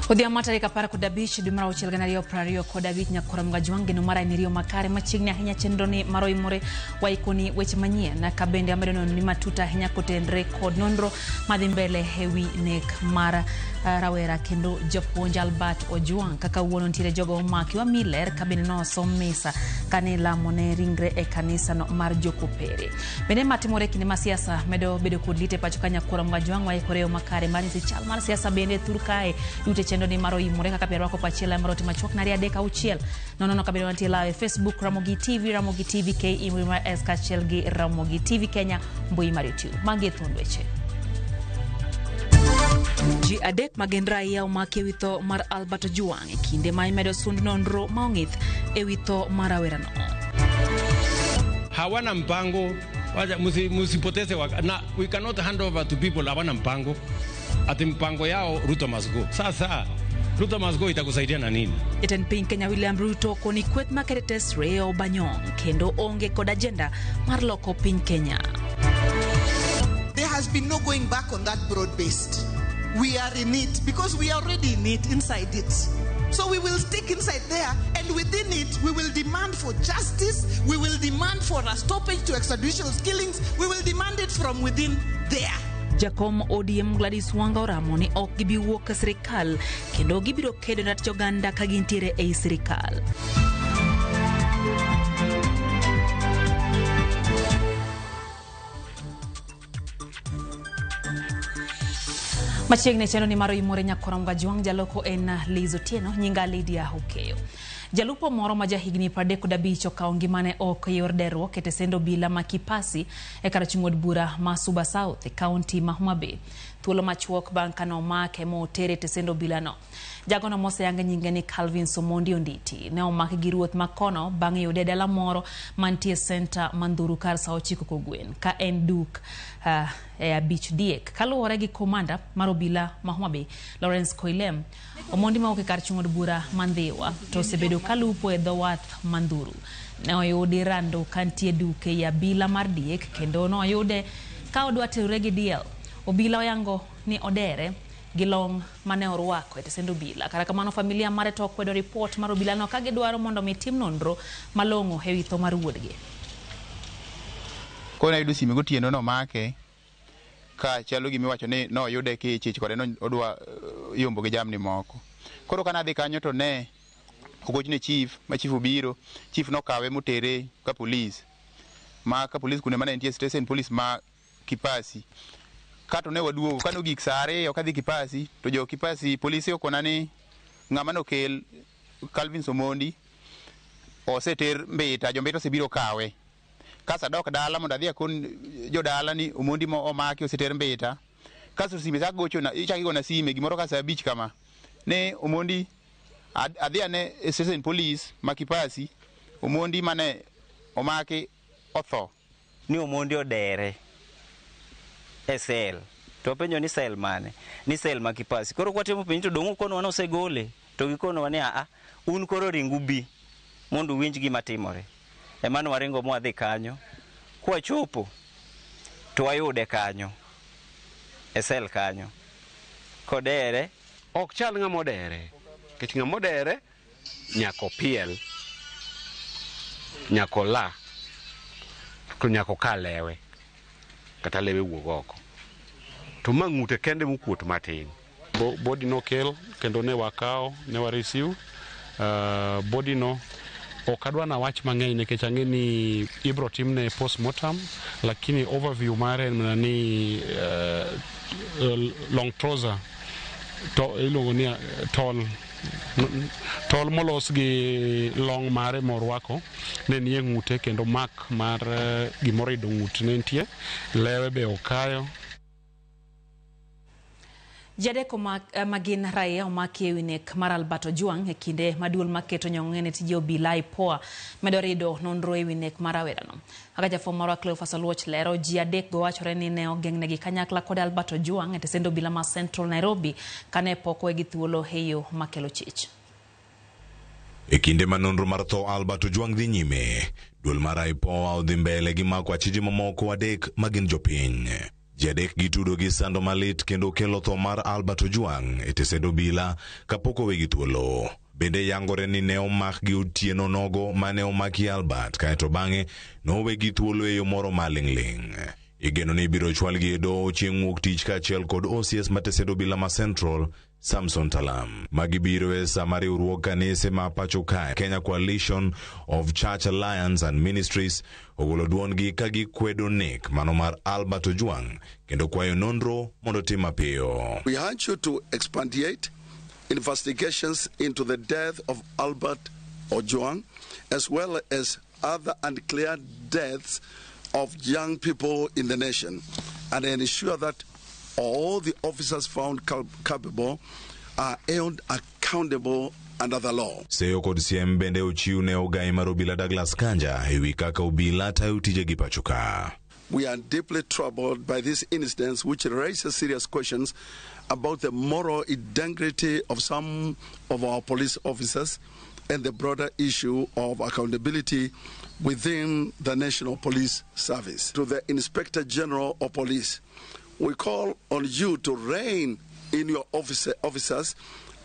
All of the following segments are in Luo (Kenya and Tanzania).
Odhiambo mar tarik 15 dwe mar auchiel 2025 nyakora Mgajwang' geno mara en riyo makare machiegni ahinya chenro ni mar oimore waikoni weche manyien ka bende amedo nono ni matut ahinya kotenre kod nonro madhi mbele ewi nek mar rawera kendo japuonj Albert Ojwang' kaka wuono nitiere jogo omaki wami ler ka bende nosom misa kane ilamo ne ringre e kanisa no mar Jokopere. Bende matimore kinde ma siasa medo bedo kod lit e pacho ka nyakwara Mgajwang' waikore yo makare mar nyisi chal mar siasa bende thur kae duto chenro ni mar oimore kaka piero rwako pachiel mar ote machuok nari 3 6 0 0 kabiro mantie lawo e Facebook Ramogi TV, Ramogi TV KE mbui mar S kaachiel gi Ramogi TV Kenya mbui mar YouTube. Magi e thuond weche. Ji adek ma gin raia omaki ewi tho mar Albert Ojwang' e kinde ma imedo sund nonro ma ong'ith ewi tho mar rawerano. Hawana mpango, musipoteze na we cannot hand over to people hawana mpango. Ati mpango yao Ruto must go. Sasa Ruto must go itakusaidia na nini? Jatend piny Kenya William Ruto koni kweth makete tesre Obanyong kendo onge kod agenda mar loko piny Kenya. There has been no going back on that broad-based. We are in it because we are already in it, inside it. So we will stick inside there, and within it, we will demand for justice, we will demand for a stoppage to extrajudicial killings, we will demand it from within there. Jakom ODM Gladys Wanga oramo ni ok gibi wuok e sirikal kendo gibiro kedo ne ratich oganda ka gintiere ei sirikal. Machiegni chenro ni mar oimore nyakora Mgajwang' jaloko en Liz Otieno, nyinga Lydia Okeyo. Jalupo moro ma jahigni 35 okawo ngimane oko e yor derruok e tesend obila ma Kipasi e kar chung' od bura ma Suba South e kaunti ma Homa Bay. Thuolo machuok bang' kane omake motere e tesend obilano. Jagono moseyang nyinge ni Calvin Somondi Onditi ne omaki gi ruoth ma kono bang' yude e dala moro mantie senta Mandhuru kar saa 9 kogwen ka en duk e abich diek. Kaluwore gi komanda mar obila ma Homa Bay Lawrence Koilem, Omondi mawuok e kar chung' od bura ma Ndhiwa to osebedo kalupo e dho wath Mandhuru. Ne oyudi rando kantie duk ei abila mar diek kendo noyude ka odwa terore gi diel. Obila oyango ni odere gi long mane orwako e tesend obila. Kata kamano familia mare to okwedo ripot mar obilano ka gidwaro mondo mi tim nonro malong'o ewi tho mar wuodgi. Koro nayudo sime gotieno nomake ka chalo gima iwacho ni noyude kichich kode no odwa yombo gi jamni moko. Koro kane adhi kanyo to ne ogochne chief ma chief obiro, chief nokawe motere ka police. Ma ka police kune mane nitie station police ma Kipasi. Kato ne waduogo kane ogik saa 2 kadhi Kipasi to jo Kipasi polise okona ni ng'ama nokel Calvin Somondi oseter Mbita, jo Mbita osebiro kawe. Kasto adok dala mondo adhi akon jodala ni Omondi mo omaki oseter Mbita. Kasto sime chak gochona, ichak igona sime gimoro ka saa 5 kama. Ne Omondi adhi ane e station police ma Kipasi, Omondi mane omaki otho. Ni Omondi odere e sel. To wapenjo ni sel mane? Ni sel ma Kipasi. Koro kwatemo penjo to dong' ukonowa ni osegole. To gikonowa ni aa, un koro ringu bi mondo uwinj gima timore. Ema waringo mwadhi kanyo. Kwachopo to wayude kanyo e sel kanyo kodere. Ok chal ng'ama odere, nikech ng'ama odere nyaka opiel, nyaka ola, to nyaka oka lewe, kata lewe wuog oko. To ma ng'ute kende mokuot matin. Body nokel kendo ne wakawo, ne wa receive. Body no ok adwa na wach mang'eny nikech ang'e ni ibro timne postmortem, lakini overview mare en mana ni long trouser to iluongo ni tol tol molos gi long mare morwako ne nie ng'ute kendo mark mar gimoro ido ng'ut ne nitie, lewe be okayo. Ji adek ma gin raia omaki ewi nek mar Albert Ojwang' e kinde ma duol maketo nyong'e ne tije obila IPOA medo rido nonro ewi nek mar rawerano. Kaka jafwambo marwa Cleophas Oluoch lero, ji adek go wachore ni ne ogeng'negi kanyakla kod Albert Ojwang' e tesend obila ma Central Nairobi kane pok owegi thuolo e yo makelo chich. E kinde ma nonro mar tho Albert Ojwang' dhi nyime, duol mar IPOA odhi mbele gi mako achije mamoko adek ma gin jopiny. Ji adek gitudo gi sando malit kendo kelo tho mar Albert Ojwang e tesend obila kapok owegi thuolo. Bende yangore ni ne omakgi otieno nogo mane omaki Albert kaeto bang'e nowegi thuolo e yo moro maling'ling'. Igeno ni ibiro chwalgi e doho chieng' wuok tich kaachiel kod OCS ma tesend obila ma Central Samson Talam. Magi biro e sama riwruog kanise ma pacho kae Kenya Coalition of Church Alliance and Ministries ogolo duondgi ka gikwedo nek mano mar Albert Ojwang kendo kwayo nonro mondo otim mapiyo. We urge you to expedite investigations into the death of Albert Ojwang, as well as other unclear deaths of young people in the nation, and ensure that all the officers found culpable are held accountable under the law. Seyo kod siem bende ochiw ne ogai mar obila Douglas Kanja ewi kaka obila tayo tijegi pacho ka. We are deeply troubled by this incident, which raises serious questions about the moral integrity of some of our police officers and the broader issue of accountability within the National Police Service. To the Inspector General of Police, we call on you to rein in your officers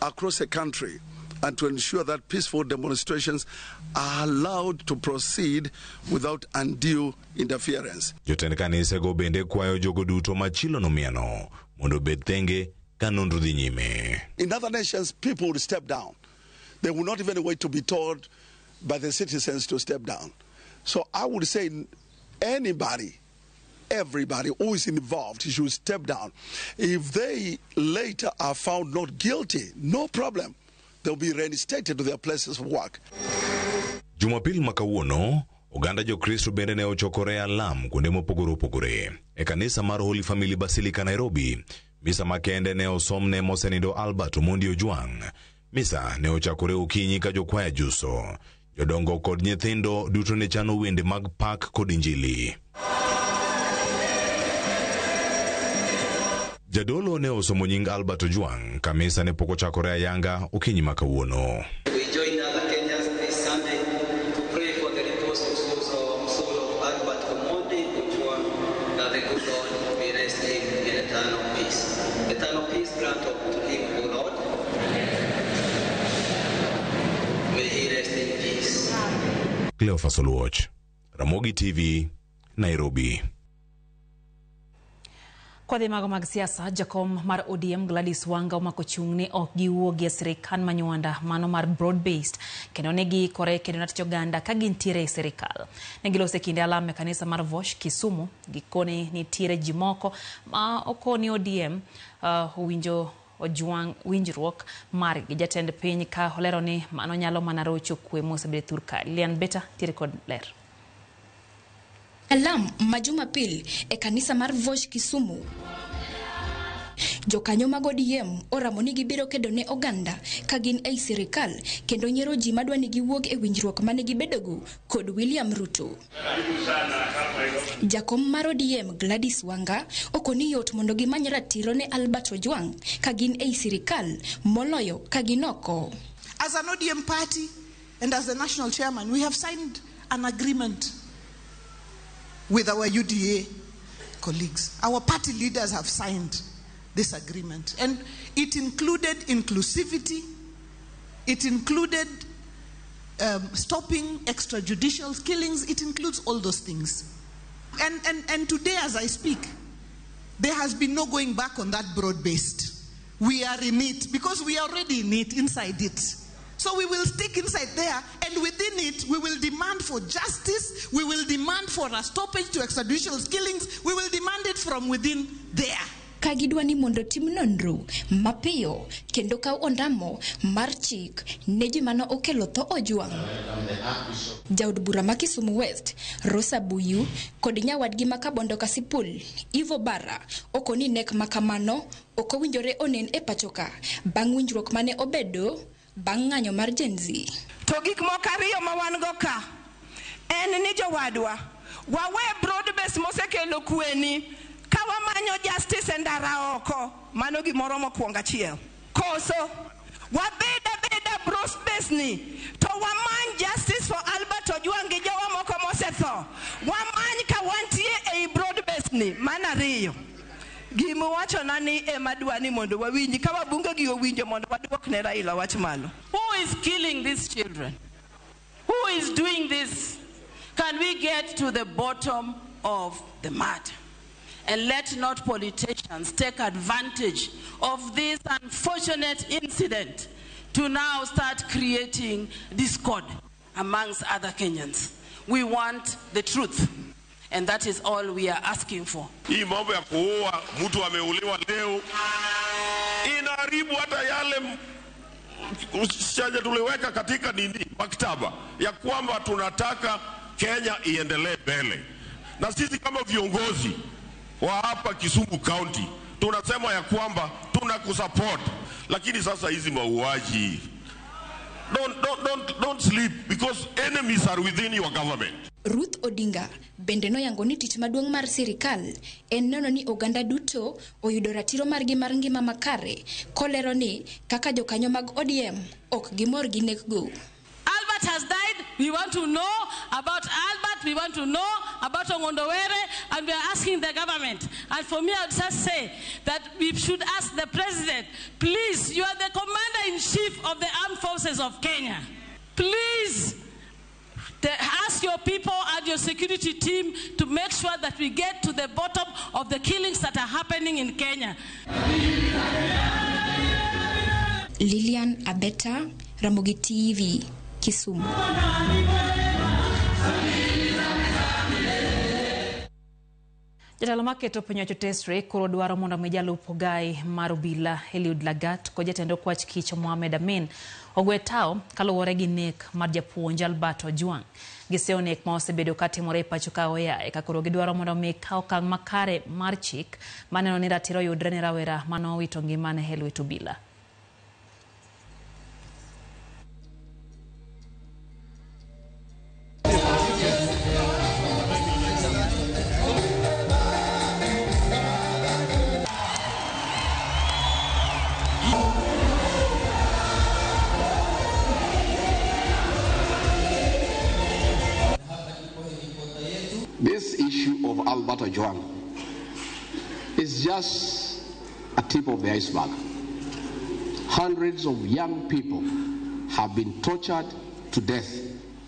across the country and to ensure that peaceful demonstrations are allowed to proceed without undue interference. Jotend kanisego bende kwayo jogo duto ma chilo nomiano mondo obed thenge ka nonro dhi nyime. In other nations, people would step down. They will not even wait to be told by the citizens to step down. So I would say anybody, everybody who is involved should step down. If they later are found not guilty, no problem. They'll be reinstated to their places of work. Jumapil ma kawuono, oganda Jokristo bende ne ochokore alam kuonde mopogore opogore. E kanisa mar Holy Family Basilica Nairobi, misa makende ne osom ne mosenindo Albert Omondi Ojwang. Misa ne ochakore okinyi ka jokwaya juso. Jodongo kod nyithindo duto ne chano wende mag pak kod injili. Jadolo ne osomo nying Albert Ojwang ka misa ne pok ochakore ayanga okinyi ma kawuono. We join other Kenyans this Sunday to pray for the repose of soul of Albert Omondi Ojwang, that the good Lord may rest him in eternal peace. Eternal peace grant unto him, O Lord. May he rest in peace. Cleophas Oluoch, Ramogi TV, Nairobi. Kwadhi mago mag siasa, jakom mar ODM Gladys Wanga omako chung' ni ok giwuogi e sirikal manywanda mano mar broad based kendo ne giikore kedo ne tich oganda ka gintiere e sirikal. Ne giloso e kinde alam e kanisa mar Vosh Kisumu. Gikone nitiere ji moko ma okoni ODM owinjo Ojwang winjruok margi jatend piny ka olero ni mano nyalo mana rocho kwe mosebedo thur ka. Lilian Beta tiere kod ler. Alam ma Jumapil e kanisa mar Vosh Kisumu. Jokanyo mag ODM oramo ni gibiro kedo ne oganda ka gin ei sirikal kendo nyiero ji madwa ni giwuog e winjruok mane gibedogo kod William Ruto. Jakom mar ODM Gladys Wanga okoni yot mondo gimany ratiro ne Albert Ojwang ka gin ei sirikal moloyo ka gin oko. As an ODM party and as the national chairman, we have signed an agreement with our UDA colleagues. Our party leaders have signed this agreement. And it included inclusivity. It included stopping extrajudicial killings. It includes all those things. And today, as I speak, there has been no going back on that broad-based. We are in it because we are already in it, inside it. So we will stick inside there, and within it, we will demand for justice, we will demand for a stoppage to extrajudicial killings, we will demand it from within there. Ka gidwa ni mondo tim nonro mapiyo kendo kaw ondamo mar chik ne ji mane okelo tho Ojwang. Jaod bura ma Kisumu West, Rosa Buyu, kod nyawadgi ma Kabondo Kasipul, Ivo Bara, okoni nek makamano ok owinjore onen e pachoka bang' winjruok mane obedo bang' ng'anyo mar Gen Z. To gik moko ariyo ma wan go ka en ni jowadwa wawe broad base mosekelo kweni ka wamanyo justice e ndara oko, mano gimoro mokwongo achiel. Koso wabed abeda broad base ni to wamany justice for Albert Ojwang gi jowa moko mosetho, wamany ka wantie ei broad base ni. Mano ariyo. Gima wachona ni ema dwa ni mondo wawinji ka wabunge gi owinjo mondo waduok ne Raila wach malo. Who is killing these children? Who is doing this? Can we get to the bottom of the matter? And let not politicians take advantage of this unfortunate incident to now start creating discord amongst other Kenyans. We want the truth, and that is all we are asking for. Hii mambo ya kuua mtu ameuliwa leo inaharibu hata yale chaja tuliweka katika nini maktaba ya kwamba tunataka Kenya iendelee mbele, na sisi kama viongozi wa hapa Kisumu County tunasema ya kwamba tunakusupport, lakini sasa hizi mauaji, don't sleep because enemies are within your government. Ruth Odinga bende noyango ni tich maduong' mar sirikal en neno ni oganda duto oyudo ratiro margi mar ngima makare, kolero ni kaka jokanyo mag ODM ok gimor gi nekgo. Albert has died. We want to know about Albert. We want to know about Ong'ondo Were, and we are asking the government. And for me, I would just say that we should ask the president, please, you are the commander-in-chief of the armed forces of Kenya. Please, ask your people and your security team to make sure that we get to the bottom of the killings that are happening in Kenya. Lilian Abeta, Ramogi TV, Kisumu. Jatelo maketo piny owacho tesre koro dwaro mondo mi jalup ogai mar obila Eliud Lagat kod jatend okwach kich Mohamed Amin ogwe tao kaluwore gi nek mar japuonj Albert Ojwang. Giseyo nek ma osebedo katimore e pacho ka oyaye ka koro gidwaro mondo mi kaw okang' makare mar chik maneno ni ratiro yudre ne rawera manowito ngimane e lwet obila. This issue of Albert Ojwang is just a tip of the iceberg. Hundreds of young people have been tortured to death.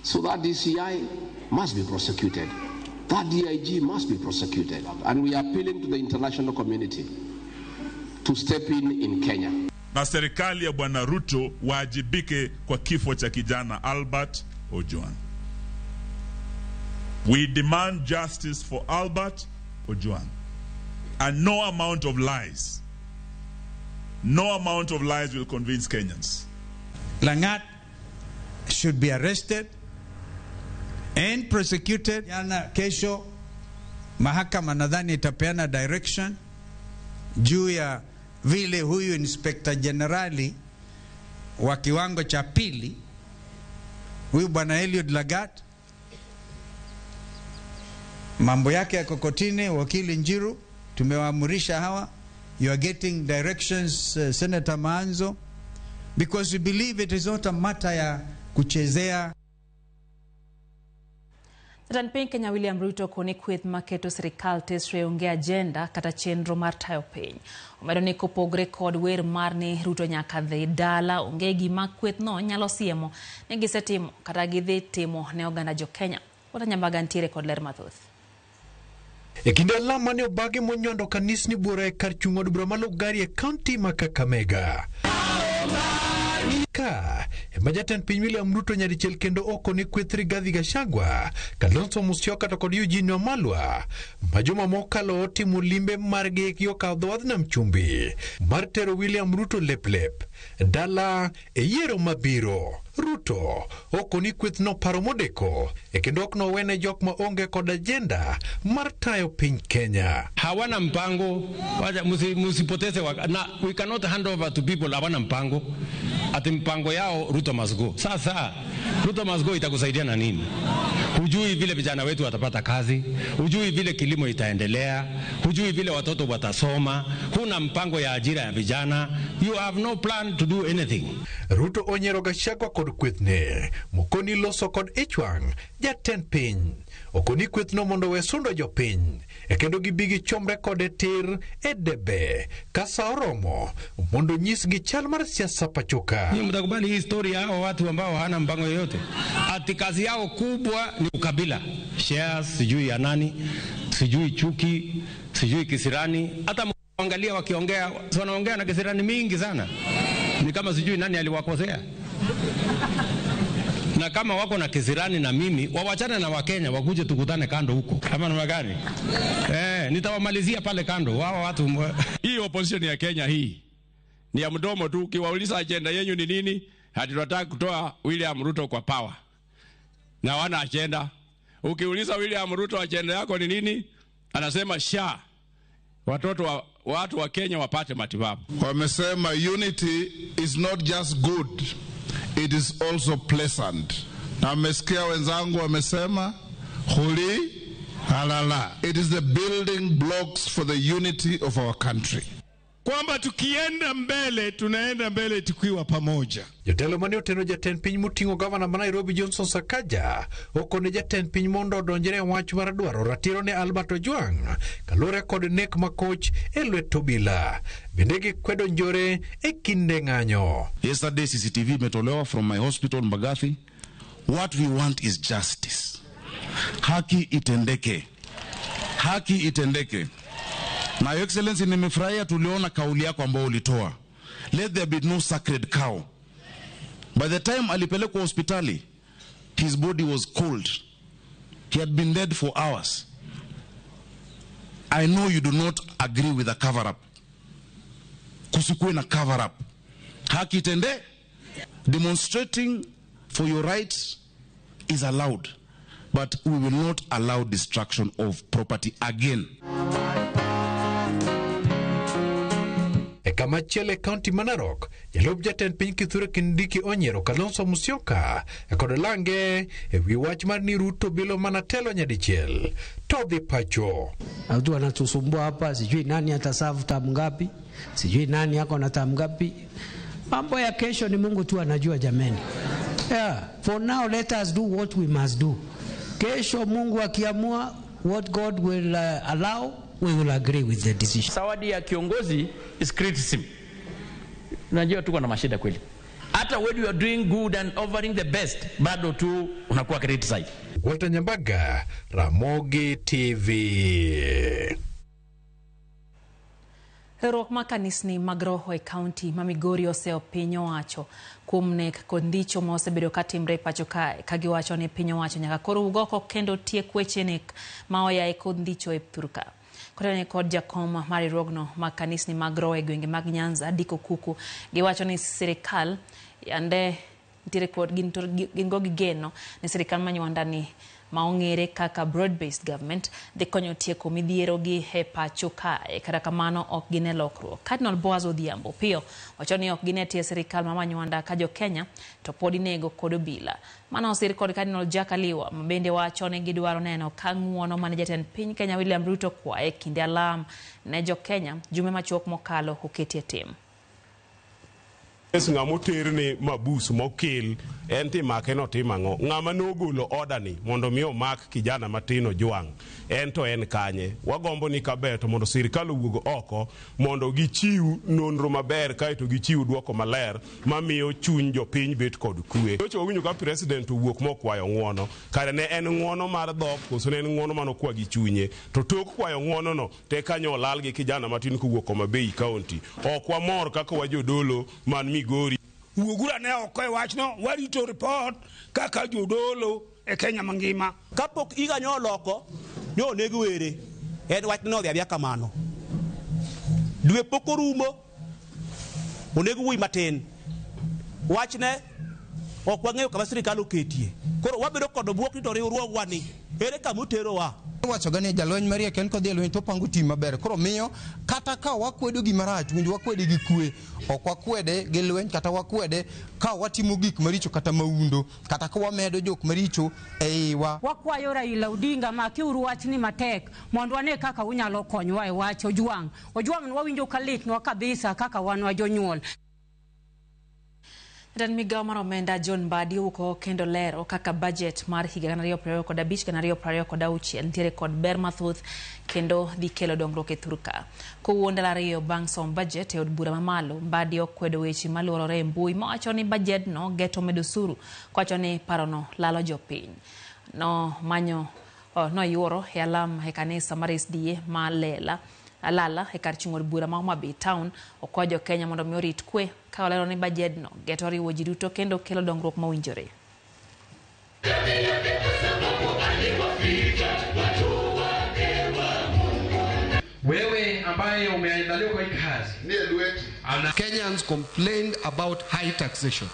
So that DCI must be prosecuted. That DIG must be prosecuted. And we are appealing to the international community to step in Kenya. Na serikali ya Bwana Ruto waajibike kwa kifo cha kijana Albert Ojwang. We demand justice for Albert Ojwang. And no amount of lies will convince Kenyans. Langat should be arrested and prosecuted. Jana kesho mahakama nadhani itapeana direction juu ya vile huyu Inspector Generali wa kiwango cha pili huyu Bwana Eliud Lagat, mambo yake ya kokotini. Wakili Njiru tumewaamurisha hawa, you are getting directions, Senator Maanzo, because we believe it is not a matter ya kuchezea. Jatend piny Kenya William Ruto koni kweth maketo sirikal tesre onge agenda kata chenro mar tayo piny. Omedo ni kopogre kod wer mar ni Ruto nyaka dhi dala, onge gima kwethno nyalo siemo ni gisetimo kata gidhi timo ne oganda jo Kenya. Wata Nyambaga ntiere kod ler mathoth. E kinde alam mane obagi monyondo kanisni buora e kar chung' od bura ma Lugari e kaunti ma Kakamega. Ka ema jatend piny William Ruto nyadichiel kendo okoni kweth Rigathi Gachagua, Kalonzo Musyoka to kod Eugene Wamalwa ma juma mokalo otimo limbe margi gi okawo dho wadh nam chumbi mar tero William Ruto leplep dala e yiero mabiro. Ruto okoni kweth no paro modeko e kendo ok nowene jok ma onge kod agenda mar tayo piny Kenya. Hawana mpango, musipoteze na we cannot hand over to people hawana mpango. Ati mpango yao Ruto must go. Sasa Ruto must go itakusaidia na nini? Hujui vile vijana wetu watapata kazi, hujui vile kilimo itaendelea, hujui vile watoto watasoma, huna mpango ya ajira ya vijana. You have no plan to do anything. Ruto onyiero Gachagua kod kwethne mokoni loso kod ich wang' jatend piny okoni kwethno mondo owe sundo jopiny e kendo gibi gichomre kode tir e debe ka sa oromo mondo nyisgi chal mar siasa pachoka. Nyinyi mtakubali hii story ya hao watu ambao hawana mpango yoyote? Ati kazi yao kubwa ni ukabila, shares, sijui ya nani, sijui chuki, sijui kisirani. Hata mwangalia wakiongea, wanaongea na kisirani mingi sana, ni kama sijui nani aliwakosea. Na kama wako na kisirani na mimi, wawachane na Wakenya wakuje tukutane kando huko, ama namna gani? Nitawamalizia pale kando wao watu. Hii opposition ya Kenya hii ni ya mdomo tu. Ukiwauliza agenda yenyu ni nini, hati tunataka kutoa William Ruto kwa power, na wana agenda. Ukiuliza William Ruto agenda yako ni nini, anasema SHA, watoto wa, watu wa Kenya wapate matibabu. Wamesema unity is not just good, it is also pleasant. Na mmesikia wenzangu wamesema huli halala. It is the building blocks for the unity of our country. Kwamba tukienda mbele tunaenda mbele tukiwa pamoja. Jotelo mane oteno jatend piny moting'o gavana ma Nairobi Johnson Sakaja okone jatend piny mondo odonjre e wach mar dwaro ratiro ne Albert Ojwang kaluwore kod nek makoch e lwet obila. Bende gikwedo njore e kinde ng'anyo. Yesterday CCTV imetolewa from my hospital Mbagathi. What we want is justice. Haki itendeke. Haki itendeke. Na Your Excellency, nimefurahia tuliona kauli yako ambayo ulitoa. Let there be no sacred cow. By the time alipelekwa hospitali, his body was cold. He had been dead for hours. I know you do not agree with the cover up. Kusikue na cover up. Haki itende. Demonstrating for your rights is allowed, but we will not allow destruction of property again. E kama chielo e kaunti ma Narok, jalup jatend piny Kithure Kindiki onyiero Kalonzo Musyoka kod lange e wi wach mar ni Ruto bilo mana telo nyadichiel to dhi pacho. Watu wanatusumbua hapa, sijui nani atasafu tamu ngapi, sijui nani ako na tamu ngapi. Mambo ya kesho ni Mungu tu anajua jameni. Yeah, for now let us do what we must do. Kesho Mungu akiamua, what God will allow, we will agree with the decision. Zawadi ya kiongozi is criticism. Unajua tuko na mashida kweli. Hata when you are doing good and offering the best, bado tu unakuwa criticized. Walter Nyambaga, Ramogi TV. Riwruok mar kanisni mag roho e kaunti ma Migori oseyo piny owacho kuom nek kod ndicho ma osebedo katimre e pacho kae, ka giwacho ni piny owacho nyaka koro wuog oko kendo tiek weche nek ma oyaye kod ndicho e thurka. Kotene kod jakom mar riwruogno mag kanisni mag roho e gwenge mag Nyanza, Dick Okuku, giwacho ni sirikal yande nitiere kod gin go gi geno ni sirikal ma Nywanda ni ma ong'ere kaka broad-based government dhi konyo tieko midhiero gi e pacho kae. Kata kamano ok gine lokruok. Cardinal Boaz Odhiambo piyo wacho ni ok gine tie sirikal ma Nywanda ka jo Kenya to pod inego kod obila. Mano osir kod Cardinal Jack Aliwa ma bende wacho ni gidwaro neno ka ng'uono mane jatend piny Kenya William Ruto kwaye kinde alam ne jo Kenya jume machuok mokalo oketie tim. Ng'ama oterne mabus mokel en timake notimo ang'o? Ng'ama nogolo order ni mondo mi omak kijana matin Ojwang' en to en kanye? Wagombo ni kaber to mondo sirikal owuog oko mondo gichiw nonro maber kaeto gichiw duoko maler mamiyo chuny jopiny bet kod kwe. Nyocha wawinjo ka president owuok mokwayo ng'uono, kare ne en ng'uono mar dhok koso ne en ng'uono manokwa gi chunye? To tok kwayo ng'uono no te kanyo olal gi kijana matin kowuok Homa Bay County. Ok wamor kaka wajodolo man Migori. Wuoguru ne oko e wachno, warito report kaka jodolo e Kenya mangima. Kapok higa nyo oloko, nyo oneg were, en wach nodhi adhiya kamano. Dwe pok orumo, oneg wuoyi matin. Wachne ok wang'eyo kama sirikal oketie. Koro wabedo kod bwok ni to riwruogwa ni ere kama oterowa. Iwachoga ni jalweny mariek en kodhi e lweny to opango tim maber. Koro miyo kata ka wakwedo gima rach, winjo wakwede gi kwe, ok wakwede gi lweny kata wakwede ka watimo gik maricho kata maundo, kata ka wamedo jok maricho e iwa. Wakwayo Raila Odinga makiuru wachni matek mondo wane kaka unyalo konywa e wach Ojwang'. Ojwang' wawinjo ka litnwa kabisa kaka wan wa jonyuol. Jatend migao mar omenda John Mbadi owuok kendo lero kaka budget mar higa 2025-2026 nitiere kod ber mathoth kendo dhi kelo dongruok e thurka. Kowuo ndalo ariyo bang' som budget e od bura mamalo, Mbadi okwedo weche maluorore e mbui mawacho ni bajedno geto medo osuru, kowacho ni parono lalo jopiny. No manyo noyuoro e alam e kanisa mar SDA ma Lela Alala e kar chung' od bura ma Homa Bay Town okwayo jo Kenya mondo mi orit kwe ka olero ni bajedno geto riwo ji duto kendo kelo dongruok mowinjore. Wewe ambaye umeandaliwa kwa hii kazi Kenyans complained about high taxation.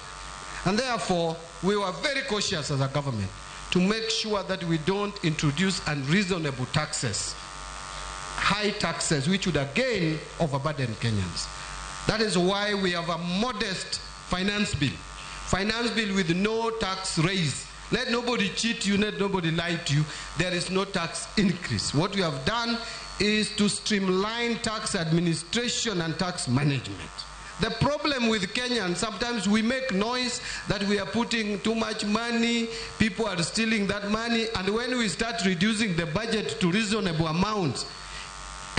And therefore, we were very cautious as a government to make sure that we don't introduce unreasonable taxes, high taxes, which would again overburden Kenyans. That is why we have a modest finance bill. Finance bill with no tax raise. Let nobody cheat you, let nobody lie to you. There is no tax increase. What we have done is to streamline tax administration and tax management. The problem with Kenyans, sometimes we make noise that we are putting too much money, people are stealing that money, and when we start reducing the budget to reasonable amounts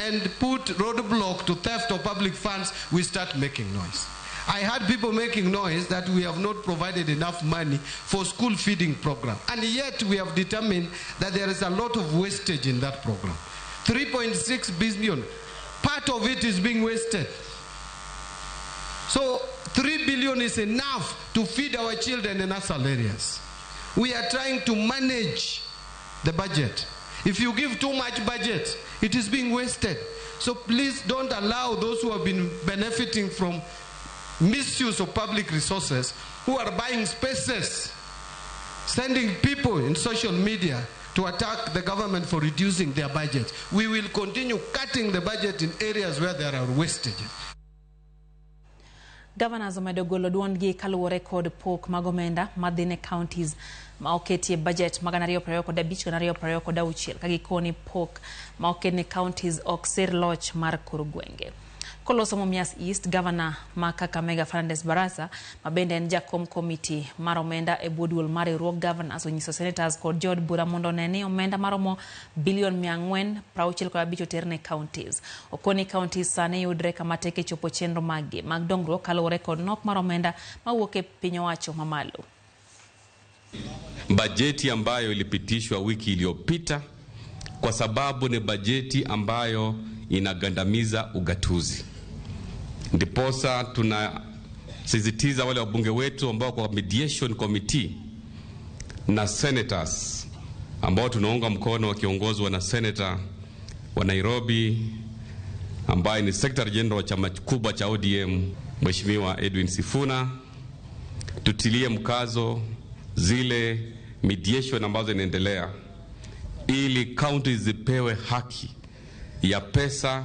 and put roadblock to theft of public funds, we start making noise. I had people making noise that we have not provided enough money for school feeding program. And yet we have determined that there is a lot of wastage in that program. 3.6 billion, part of it is being wasted. So 3 billion is enough to feed our children in rural areas. We are trying to manage the budget. If you give too much budget, it is being wasted. So please don't allow those who have been benefiting from misuse of public resources, who are buying spaces, sending people in social media to attack the government for reducing their budget. We will continue cutting the budget in areas where there are wastages. Governors omedo golo duondgi kaluwore kod pok mag omenda madhi ne counties ma oketie budget mag 2025-2026 ka gikoni pok ma oket ne counties ok sir loch mar kor gwenge. Koloso Mumias East, Governor ma Kakamega Fernandes Barasa, ma bende en jakom komiti mar omenda e bwo duol mar riwruog governors, onyiso senators kod jood bura mondo one ni omenda maromo bilion 465 oter ne counties. Okoni counties sani yudre kama tek e chopo chenro maggi mag dongruok kaluwore kod nok mar omenda mawuok e piny owacho mamalo. Bajeti ambayo ilipitishwa wiki iliyopita, kwa sababu ni bajeti ambayo inagandamiza ugatuzi. Ndiposa tunasisitiza wale wabunge wetu ambao kwa mediation committee na senators ambao tunaunga mkono wakiongozwa na senator wa Nairobi ambaye ni secretary general wa chama kubwa cha ODM Mheshimiwa Edwin Sifuna, tutilie mkazo zile mediation ambazo inaendelea ili county zipewe haki ya pesa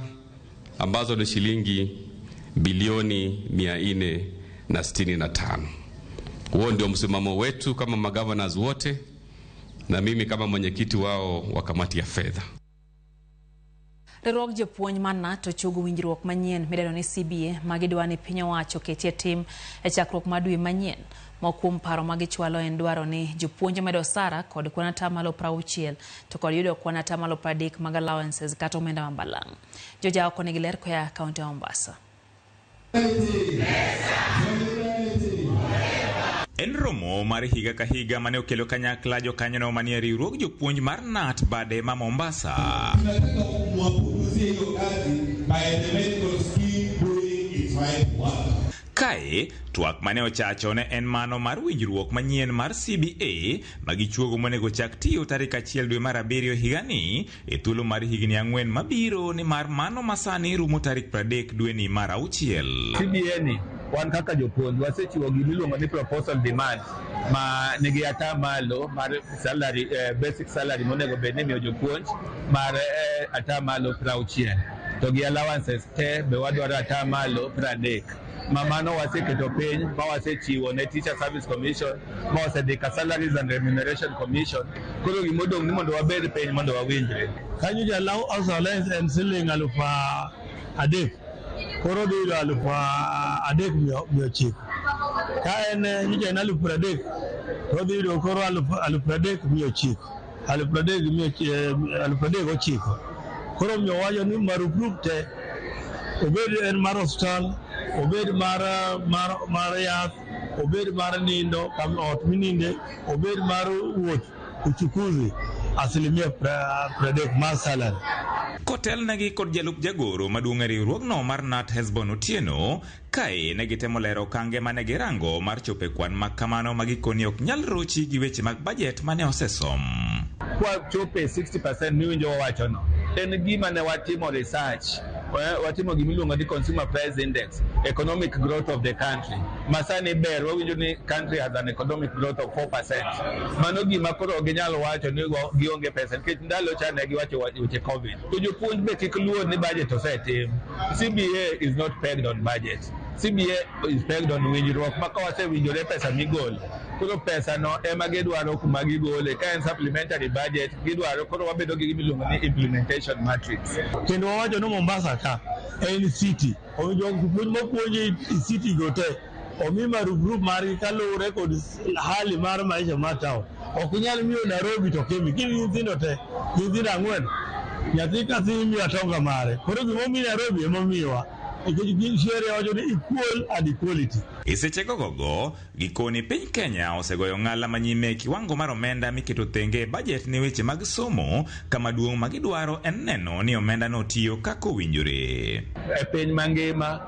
ambazo ni shilingi bilioni 465. Huo ndio msimamo wetu kama magovernors wote na mimi kama mwenyekiti wao wa kamati ya fedha. Riwruog jopuonj mar KNUT ochuogo winjruok manyien midendo ni CBA ma gidwa ni piny owacho oketie tim e chakruok mar dwe manyien. Moko kuom paro ma gichwalo en dwaro ni jopuonj omed osara kod kwan 60% to kod yudo kwan 30% mag allowances kata omenda ma balang'. Joja oko nigi ler koa kaunti ya Mombasa. En romo mar higa ka higa mane okelo kanyakla jokanyono manie riwruog jopuonj mar KNUT bade ma Mombasa. Kae, twak mane ochacho ne en mano mar winjruok manyien mar CBA ma gichuogo monego chak tiyo tarik 1 dwe mar 7 higani e thuolo mar higni 4 mabiro nimar mano masani rumo tarik 30 dweni mar 6. CBA ni Wan kaka jopuonj wasechiwo gimiluongo ni proposal demand ma nigi atamalo mar salary, basic salary monego bed ni imiyo jopuonj mar atamalo 60 to gi allowances te be wadwaro atamalo 30 ma mano waseketo piny ma wasechiwo ne Teacher Service Commission ma osedhi ka Salaries and Remuneration Commission. Koro gimodong' ni mondo wabed piny mondo wawinjre. Kanyo ja allowance en siling 3000, koro dhi yudo 3900. Ka en nyocha en 30,000 to odhi yudo koro 30,900, 30,900. Koro omiyo wacho ni marupurup te, obed en mar osiptal, obed mar yath, obed mar nindo ot mininde, obed mar wuoth uchukuzi, asilimia 30 mar salary. Kotelnegi kod jalup jagoro maduong' e riwruogno mar Nat Hesbon Otieno, kae ne gitemo lero okange mane girango mar chopo e kwan ma kamano ma gikoni ok nyal rochi gi weche mag bajet mane osesom. Kwachopo e 60% miwinjo wawachono, en gima ne watimo research, watimo gimiluongo ni consumer price index, economic growth of the country. Ma sani ber, wawinjo ni country has an economic growth of 4%. Mano gima koro ok ginyal wacho ni gionge pesa nikech ndalo cha ne giwacho weche COVID. To jopuonj be kik luor ni budget osetim. CBA is not pegged on budget. CBA is pegged on winjruok ma ka wasewinjore pesa migolo. Koro pesa no ema gidwaro kuma gigole. Ka en supplementary budget gidwaro, koro wabedo gi gimiluongo ni implementation matrix. Kendo wawacho ni Mombasa ka en city, omiyo jopuonj mapuonjo e city go te omi marupurup margi kaluwore kod hali mar maisha mar town. Ok inyal miyo Nairobi to kimi kimi nyithindo te, nyithindo ang'wen, nyathi ka nyathi imiyo atonga mare. Koro gimomiyo Nairobi emomiyowa nikech sheria wacho ni equal and equality. E seche gogogo, gikoni piny Kenya osegoyo ng'ala manyime e kiwango mar omenda miketo thenge e bajet ne weche mag somo, kama duong' ma gidwaro en neno ni omenda no tiyo kaka owinjore. E piny mangima,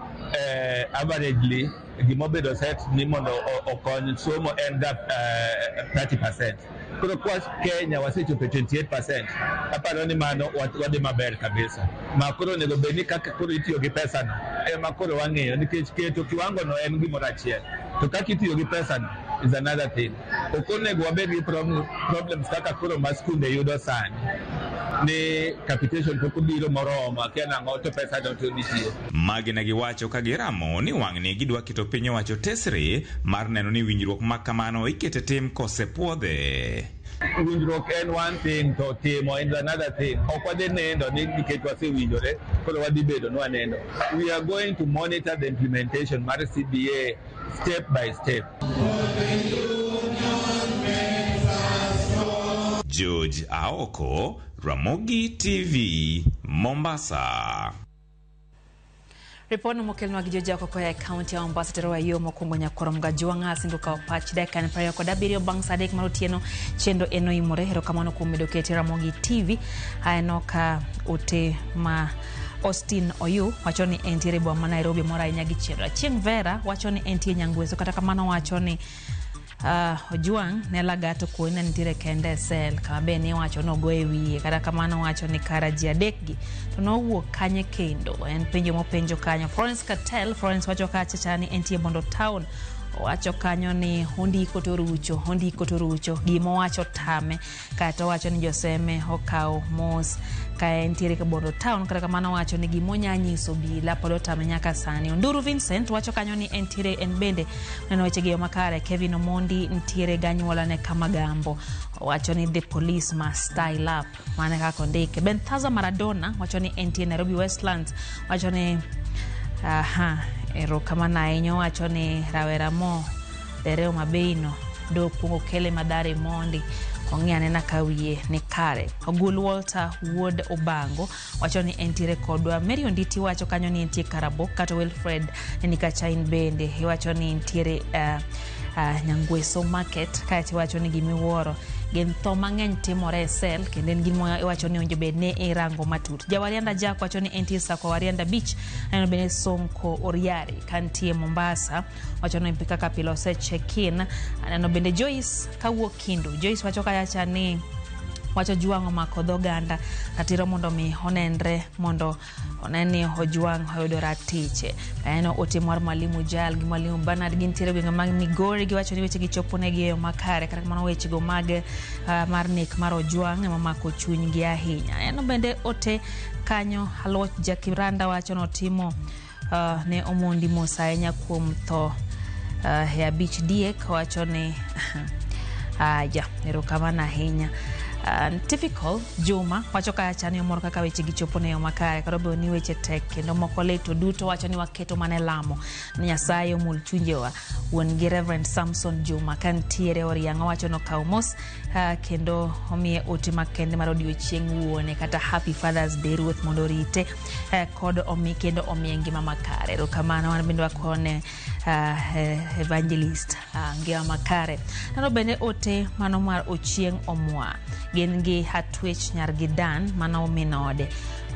averagely gimobedo set ni mondo okony somo en ga 30%. Koro kwa Kenya wasechopo e 28%, aparo ni mano wadhi maber kabisa. Ma koro onego bed ni kaka koro itiyo gi pesa no ema koro wang'iyo, nikech keto kiwango no en gimoro achiel, to kaka itiyo gi pesa no is another thing. Ok onego wabed gi problems kaka koro ma skunde yudo sani ni capitation pok obiro moromo, akia nang'o, to pesa no to nitie. Magi ne giwacho ka giramo ni wang'ni gidwa keto piny owacho tesre mar neno ni winjruok ma kamano ikete tim kosepuodhe. Winjruok en one thing to timo is another thing. Ok wadhi nindo ni nikech wasewinjore koro wadhi bedo ni wanindo. We are going to monitor the implementation mar CBA step by step. George Aoko, Ramogi TV, Mombasa. Ripodno mokelnwa gi jojako koa e kaunti ya Mombasa terowa yo mokwongo nyakwaro Mgajwang'a asingo kawo pach dakika en 27 bang' sa 3 mar otieno chenro en oimore. Erokamano kuom medo kete Ramogi TV. Aneno ka ote ma Austin Oyu wacho ni entiere boma ma Nairobi mor ahinya gi chenro. Achieng' Vera wacho ni entie Nyangweso, kata kamano wacho ni Ojwang' ne lagato kuoni ne nitiere kende e sel kama be niwacho nogoye wiye, kata kamano wacho ni kara ji adekgi to nowuok kanye kendo, en penjo mopenjo kanyo. Florence Catel, Florence wacho kacha cha ni entie Bondo Town, owacho kanyo ni ondiko to rucho, ondiko to rucho, gimowacho tame, kaeto owacho ni joseme okawo mos ka entiere ka Bondo Town, kata kamano wacho ni gimonya nyiso bila pod otame nyaka sani. Onduru Vincent wacho kanyo ni entiere en bende neno weche gi makare. Kevin Omondi nitiere ganyuola ne Kamagambo, owacho ni the police must style up, mano kaka ondike. Benthaza Maradona wacho ni entie Nairobi Westlands, wacho ni aha, erokamano ahinya, owacho ni rawera mo dereo mabeino do kuongo kele Mathare mondi ong'i anena ka wiye ni kare. Ogul Walter Wuod Obango wacho ni entiere kodwa. Mary Onditi wacho kanyo ni entie Karabok, kata Wilfred Nikachain bende iwacho ni nitiere Nyangweso Market, kaeto iwacho ni gimiwuoro gin tho mang'eny timore e sel kendo en gima iwacho ni owinjo bed ni irango matut. Jawarianda Jack wacho ni entie Sakwa Warianda Beach, aneno bende Sonko Oriari kantie Mombasa wacho ni kaka pile ose check in. Aneno bende Joyce kawuok Kindu. Joyce wacho kacha ni Wacho Ojwang' omako dho oganda ratiro mondo mi onenre mondo one ni Ojwang' oyudo ratiche. Aneno ote mar Mwalimu Jal gi Mwalimu Bernard gintiere e gwenge mag Migori giwacho ni wechegi chopo negi e yo makare kata kamano wechego mag mar nek mar Ojwang' ema omako chunygi ahinya. Aneno bende ote kanyo Aluoch Jakiranda wacho notimo ne Omondi mos ahinya kuom tho e abich diek wacho ni aya erokamano ahinya. Typical Juma wacho kacha ni omor kaka weche gichopo ne yo makare kata obedo ni weche tek kendo moko lit to duto wacho ni waketo mana e lamo ni Nyasaye omul chunjewa. Wuon gi Reverend Samson Juma kantiere Oriang'a wacho nokawo mos kendo omiye ote makende mar odiochieng' wuone kata Happy Father's Day ruoth mondo orite kod omi kendo omiye ngima makare. Erokamano wan bende wakone evangelist ngima makare. Nano bende ote mano mar Ochieng' Omwa gin gi Hatwech nyar gi Dan mano min ode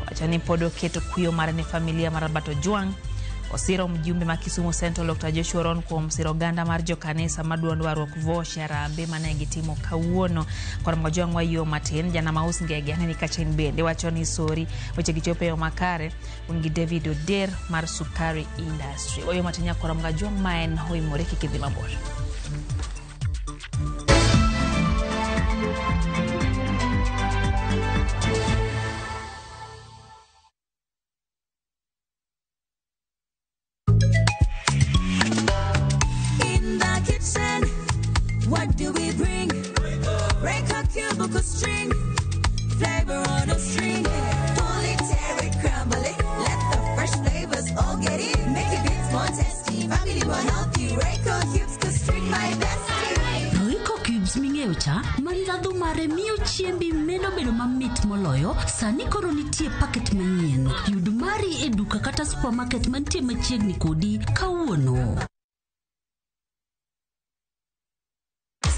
wacho ni pod oketo kuyo mare ne familia mar Albert Ojwang'. Osiro mjumbe ma Kisumu Central Dr. Joshua Ron kuom siro oganda mar jokanisa maduond warruok Vosh Harambee mane gitimo kawuono. Kod Ojwang' wayo matin jana maus ngege aneni kacha in bende wacho ni sori weche gichopo e yo makare un gi David Oder mar Sukari Industry. Wayo matin nyakora Ojwang' ma en oimore kik idhi mabor. In the kitchen, what do we bring? Break a cubicle string, flavor on a string. Pull it, tear it, crumble it. Let the fresh flavors all get in. Make it bits more tasty, family more healthy. Royco cubes, cause string my bestie. Royco cubes ming'eyo cha ma ndhadhu mare miyo chiembi medo bedo mamit moloyo sani koro nitie paket manyien yud mari e duka kata supermarket mantie machiegni kodi kawuono.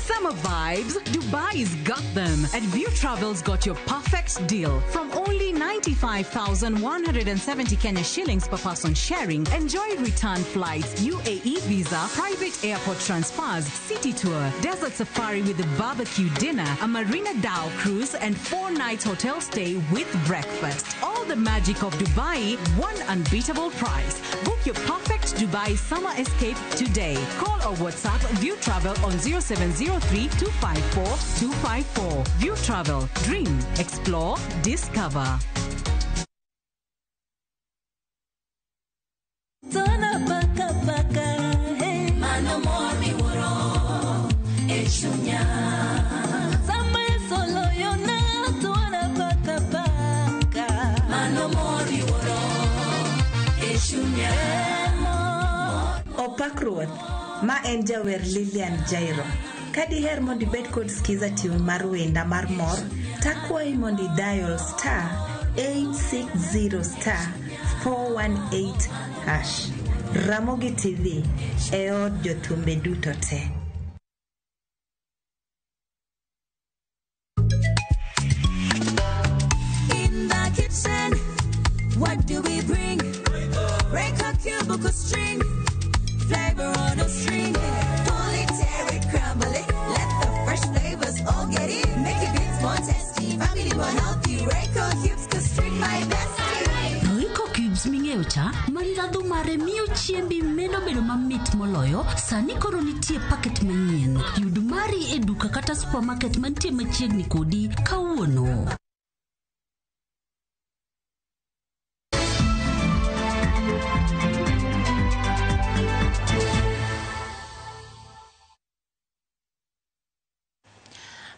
Summer vibes, Dubai's got them. At View Travel's got your perfect deal. From only 95,170 Kenya shillings per person sharing, enjoy return flights, UAE visa, private airport transfers, city tour, desert safari with a barbecue dinner, a Marina Dhow cruise, and 4-night hotel stay with breakfast. All the magic of Dubai, one unbeatable price. Book your perfect Dubai summer escape today. Call or WhatsApp View Travel on 0703 254 254. View Travel. Dream, explore, discover. Tona paka paka, hey. Mano mor miwuoro e chunya. Sama solo yona, tona paka paka. Mano mor miwuoro e chunya. Opak ruoth, ma en jawer Lilian Jairo. Ka diher mondo ibed kod skiza tune mar wenda mar mor, takwayi mondo idial star 860 star 418 hash. Ramogi TV e od jothumbe duto te. In the kitchen, what do we bring? Break a cubicle string, flavor on a string. Pull it, tear it, crumble it. Let the fresh flavors all get in. Make it bits more tasty, family more healthy. Royco cubes, cause string my bestie. Royco cubes ming'eyo cha ma ndhadhu mare miyo chiembi medo bedo mamit moloyo sani koro nitie paket manyien yud mari e duka kata supermarket mantie machiegni kodi kawuono.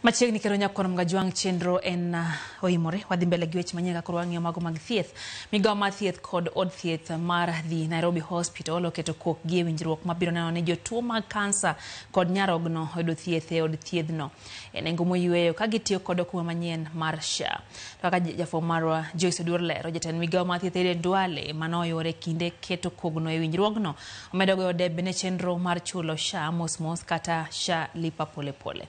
Machiegni kendo nyakwar Mgajwang' chenro en oimore wadhi mbele gi weche manyien kaka wang'iyo mago mag thieth. Migawo mar thieth kod od thieth mar The Nairobi Hospital oketo kokgi e winjruok mabiro neno ni jotuo mag kansa kod nyarogno oyudo thieth e od thiedhno e nengo moyweyo ka gitiyo kod okumba manyien mar SHA. To kaka jafwambo marwa Joyce Oduor lero, jatend migawo mar thieth Aden Duale manoyore kinde keto kogno e winjruogno omedo goyo debe ne chenro mar chulo SHA mos mos kata SHA lipa pole pole.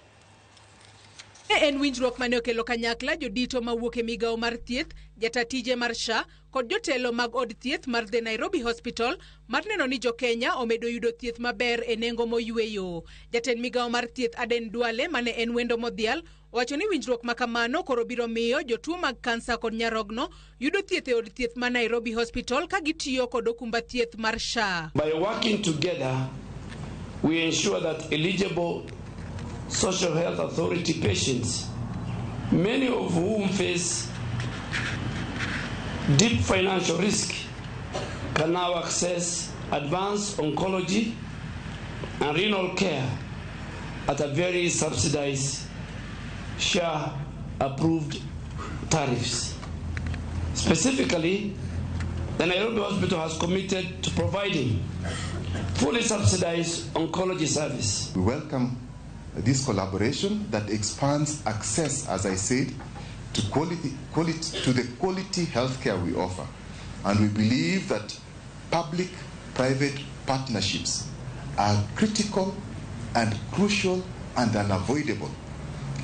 Ne en winjruok mane okelo kanyakla jodito mawuok e migawo mar thieth, jata tije mar SHA kod jotelo mag od thieth mar The Nairobi Hospital mar neno ni jokenya omedo yudo thieth maber e nengo moyweyo. Jatend migawo mar thieth Aden Duale mane en wendo modhial owacho ni winjruok ma kamano koro biro miyo jotuo mag kansa kod nyarogno yudo thieth e od thieth ma Nairobi Hospital ka gitiyo kod okumba thieth mar SHA. By working together, we ensure that eligible Social Health Authority patients, many of whom face deep financial risk, can now access advanced oncology and renal care at a very subsidized SHA approved tariffs. Specifically, the Nairobi Hospital has committed to providing fully subsidized oncology service. We welcome this collaboration that expands access, as I said, to the quality healthcare we offer. And we believe that public-private partnerships are critical and crucial and unavoidable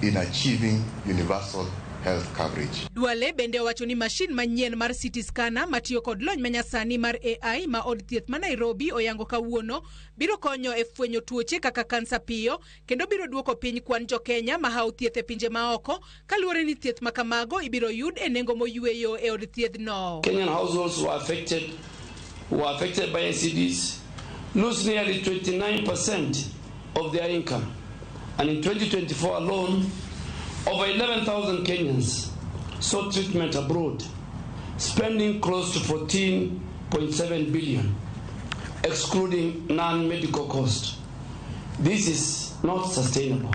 in achieving universal health coverage. Duale bende owacho ni mashin manyien mar CT scanner matiyo kod lony manyasani mar AI ma od thieth ma Nairobi oyango kawuono biro konyo e fwenyo tuoche kaka kansa piyo kendo biro duoko piny kwan jo-Kenya ma hawo thieth e pinje maoko kaluwore ni thieth ma kamago ibiro yud e nengo moyweyo e od thiethno. Kenyan households who are affected by NCDs lose nearly 29% of their income, and in 2024 alone, over 11,000 Kenyans sought treatment abroad, spending close to 14.7 billion, excluding non-medical costs. This is not sustainable.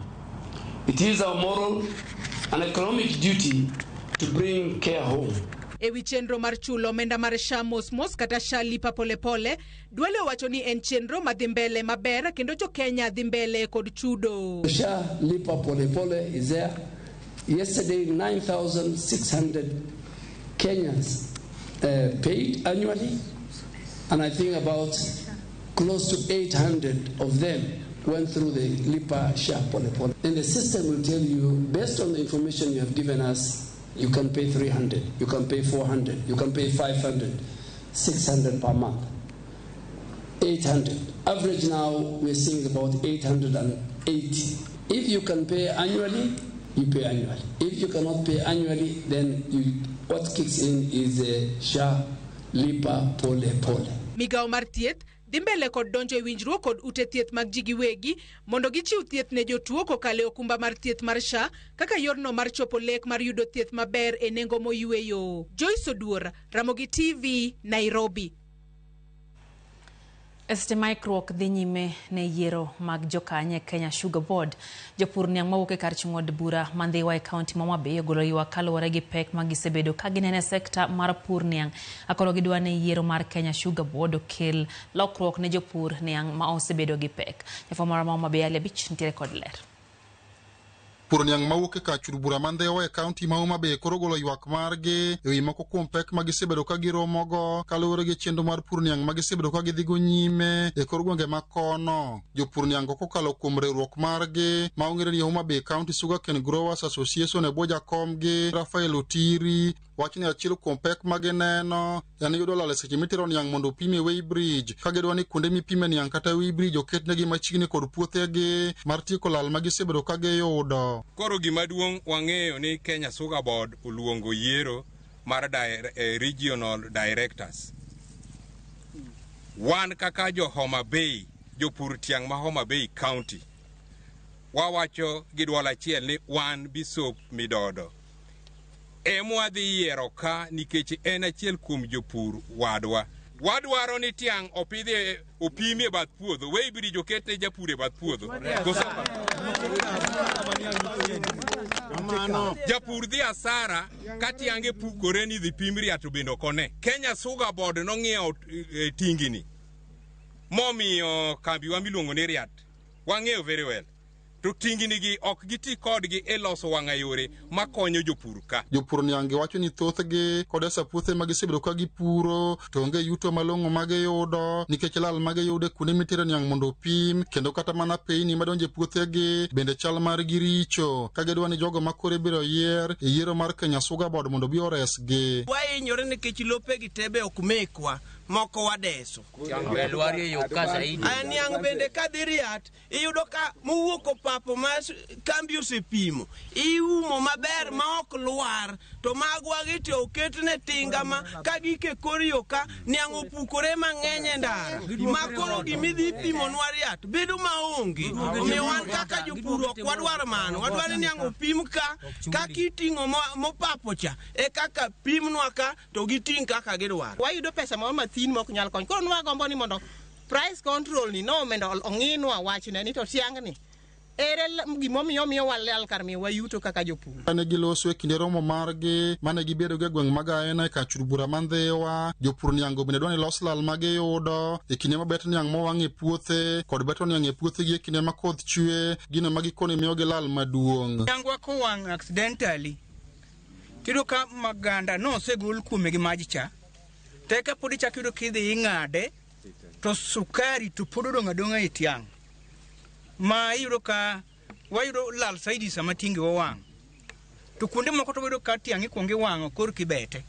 It is our moral and economic duty to bring care home. Ewi chenro mar chulo omenda mar SHA mos mos kata SHA lipa polepole, Duale owacho ni en chenro madhi mbele maber kendo jo Kenya dhi mbele kod chudo. SHA lipa polepole is there. Yesterday 9,600 Kenyans paid annually, and I think about close to 800 of them went through the lipa SHA polepole. And the system will tell you, based on the information you have given us, you can pay 300, you can pay 400, you can pay 500, 600 per month, 800. Average now we're seeing about 880. If you can pay annually, you pay annually. If you cannot pay annually, then what kicks in is a SHA lipa pole pole. Migao mar thieth dhi mbele kod donjo e winjruok kod ute thieth mag ji giwegi mondo gichiw thieth ne jotuo kokalo e okumba mar thieth mar SHA kaka yorno mar chopo lek mar yudo thieth maber e nengo moyweyo. Joyce Oduor, Ramogi TV, Nairobi. E seche ma ikruok dhi nyime ne yiero mag jokanye Kenya Sugar Board, jopur niang' mawuok e kar chung' od bura ma Ndhiwa e kaunti ma Homa Bay ogolo ywak kaluwore gi pek ma gisebedo ka gineno e sekta mar pur niang'. Akoro gidwa ni yiero mar Kenya Sugar Board okel lokruok ne jopur niang' ma osebedo gi pek. Jafwambo ma Homa Bay Ali Abich nitiere kod ler. Pur niang' mawuok e kar chung' bura ma Ndhiwa e kaunti ma Homa Bay koro ogolo ywak margi ewi moko kuom pek ma gisebedo ka giromogo kaluwore gi chenro mar pur niang' ma gisebedo ka gidhigo nyime e kor gwenge ma kono. Jopur niang' go kokalo kuom riwruok margi ma ong'ere ni Homa Bay County Sugarcane Growers Association e bwo jakomgi Rafael Otiri wacho ni achiel kuom pek ma gineno en yudo lal e seche mitero niang' mondo opim e weighbridge ka gidwa ni kuonde mipime niang' kata weighbridge oketnegi machiegni kod puothegi mar tieko lal ma gisebedo ka giyudo. Koro gima duong' wang'eyo ni Kenya Sugar Board oluongo yiero mar regional directors. Wan kaka jo Homa Bay, jopur tiang' ma Homa Bay County, wawacho gi dwol achiel ni wan Bishop Midodo emwa dhi yiero ka nikech en achiel kuom jopur wadwa. Wadwaro ni tiang' opidhi opimi e bath puodho, weighbridge oketne japur e bath puodho. Japur dhi asara ka tiange pukore ni dhi pim riat to bende ok one. Kenya Sugar Board nong'iewo tingini momiyo kambiwa miluongo ni Riat. Wang'eyo very well. To tingini gi ok giti kodgi e loso wang'ayore makonyo jopur ka. Jopur niang' wacho ni thothgi kodesa puothe ma gisebedo ka gipuro to onge yuto malong'o ma giyudo nikech lal ma giyudo e kuonde mitere niang' mondo opim, kendo kata mana peyni madonjo e puothegi bende chal margi richo ka gidwa ni jogo ma koro ibiro yier e yiero mar Kenya Sugar Board mondo obi oresgi. Wahinyore nikech lopegi te be ok mekwa. moko wadeso. Aya niang' bende kadhi riat iyudo ka mowuok opapo ma kambi osepimo iumo maber ma ok lwar to magwa gi to oketne tinga ma ka gike kor yo ka niang' opukore mang'eny e ndara ma koro gimidhi pimonwa riat bedo maonge. Omiyo wan kaka jopur ok wadwar mano, wadwaro ni niang' opim ka kaka iting'o mopapo cha e kaka pimnwa ka to giting' kaka gidwaro. Wayudo pesa moro mathin mok nyal konyo. Koro nwagombo ni mondo price control ni no mondo ong'inwa wachne ni to tiang'ni ere gimomiyo omiyo walal kar miyo wayuto kaka jopur. Kane giloso e kinde romo margi mane gibedo go e gweng' ma Gaena e kach od bura ma Ndhiwa, jopur niang'go bende dwa ni los lal ma giyudo e kinde ma bet niang' mowang' e puothe kod beto niang' e puothegi e kinde ma koth chwe, gino ma gikone miyogi lal maduong'. Niangwa kowang' accidentally, tiyudo ka maganda nosegol kuome gi maj cha, to eka pod ichako iyudo kidhi ing'ade, to sukari to pod odong' adong'a e tiang'. Ma iyudo ka wayudo lal saidi sama tinge owang'. To kuonde moko to wayudo ka tiang' ikuongo iwang'o korka ibete.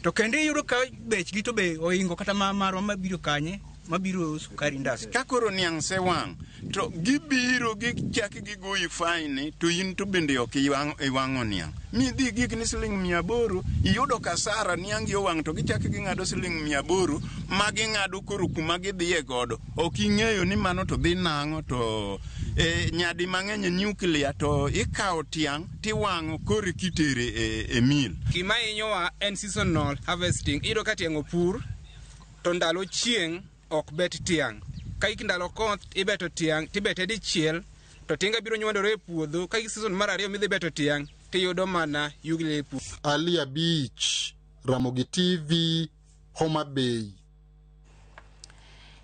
To kendo iyudo ka bechgi to be oingo kata ma marwa mabiro kanye, mabiro sukari industry. Ka koro niang' sewang' to gibiro gichak gigoyi fine to in to bende ok iwang'o niang'. Midhi gik ni siling 800 iyudo kasara niangi owang' to gichak ging'ado siling 800 ma ging'ado koro kuma gidhiye godo. Ok ing'eyo ni mano to dhi nang'o to nyadi mang'eny e nuclear to ikawo tiang' tiwang'o koro kitere e mill. Gima hinyowa en seasonal harvesting. Iyudo ka tiang' opur to ndalo chieng' ok bet tiang'. Ka ik ndalo koth ibeto tiang' tibete dichiel to tinga biro nywandore e puodho. Ka ik season mar ariyo midhi beto tiang' tiyudo mana yugni e puodho. Ali Abich, Ramogi TV, Homa Bay.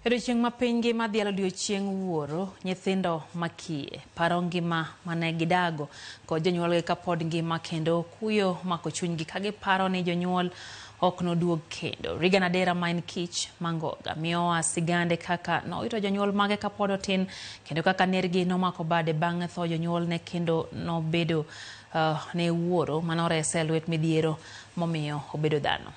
Odiochieng' ma piny ngima dhialo odiochieng' wuoro, nyithindo makiye paro ngima mane gidago kod jonyuolgi kapod ngima kendo kuyo mako chunygi ka giparo ni jonyuol ok noduog kendo. Regan Adera ma en kich mangoga miyowa sigande kaka nowito jonyuol mage kapod otin kendo kaka nergi nomako bade bang' tho jonyuolne kendo nobedo ne wuoro manorese e lwet midhiero momiyo obedo dhano.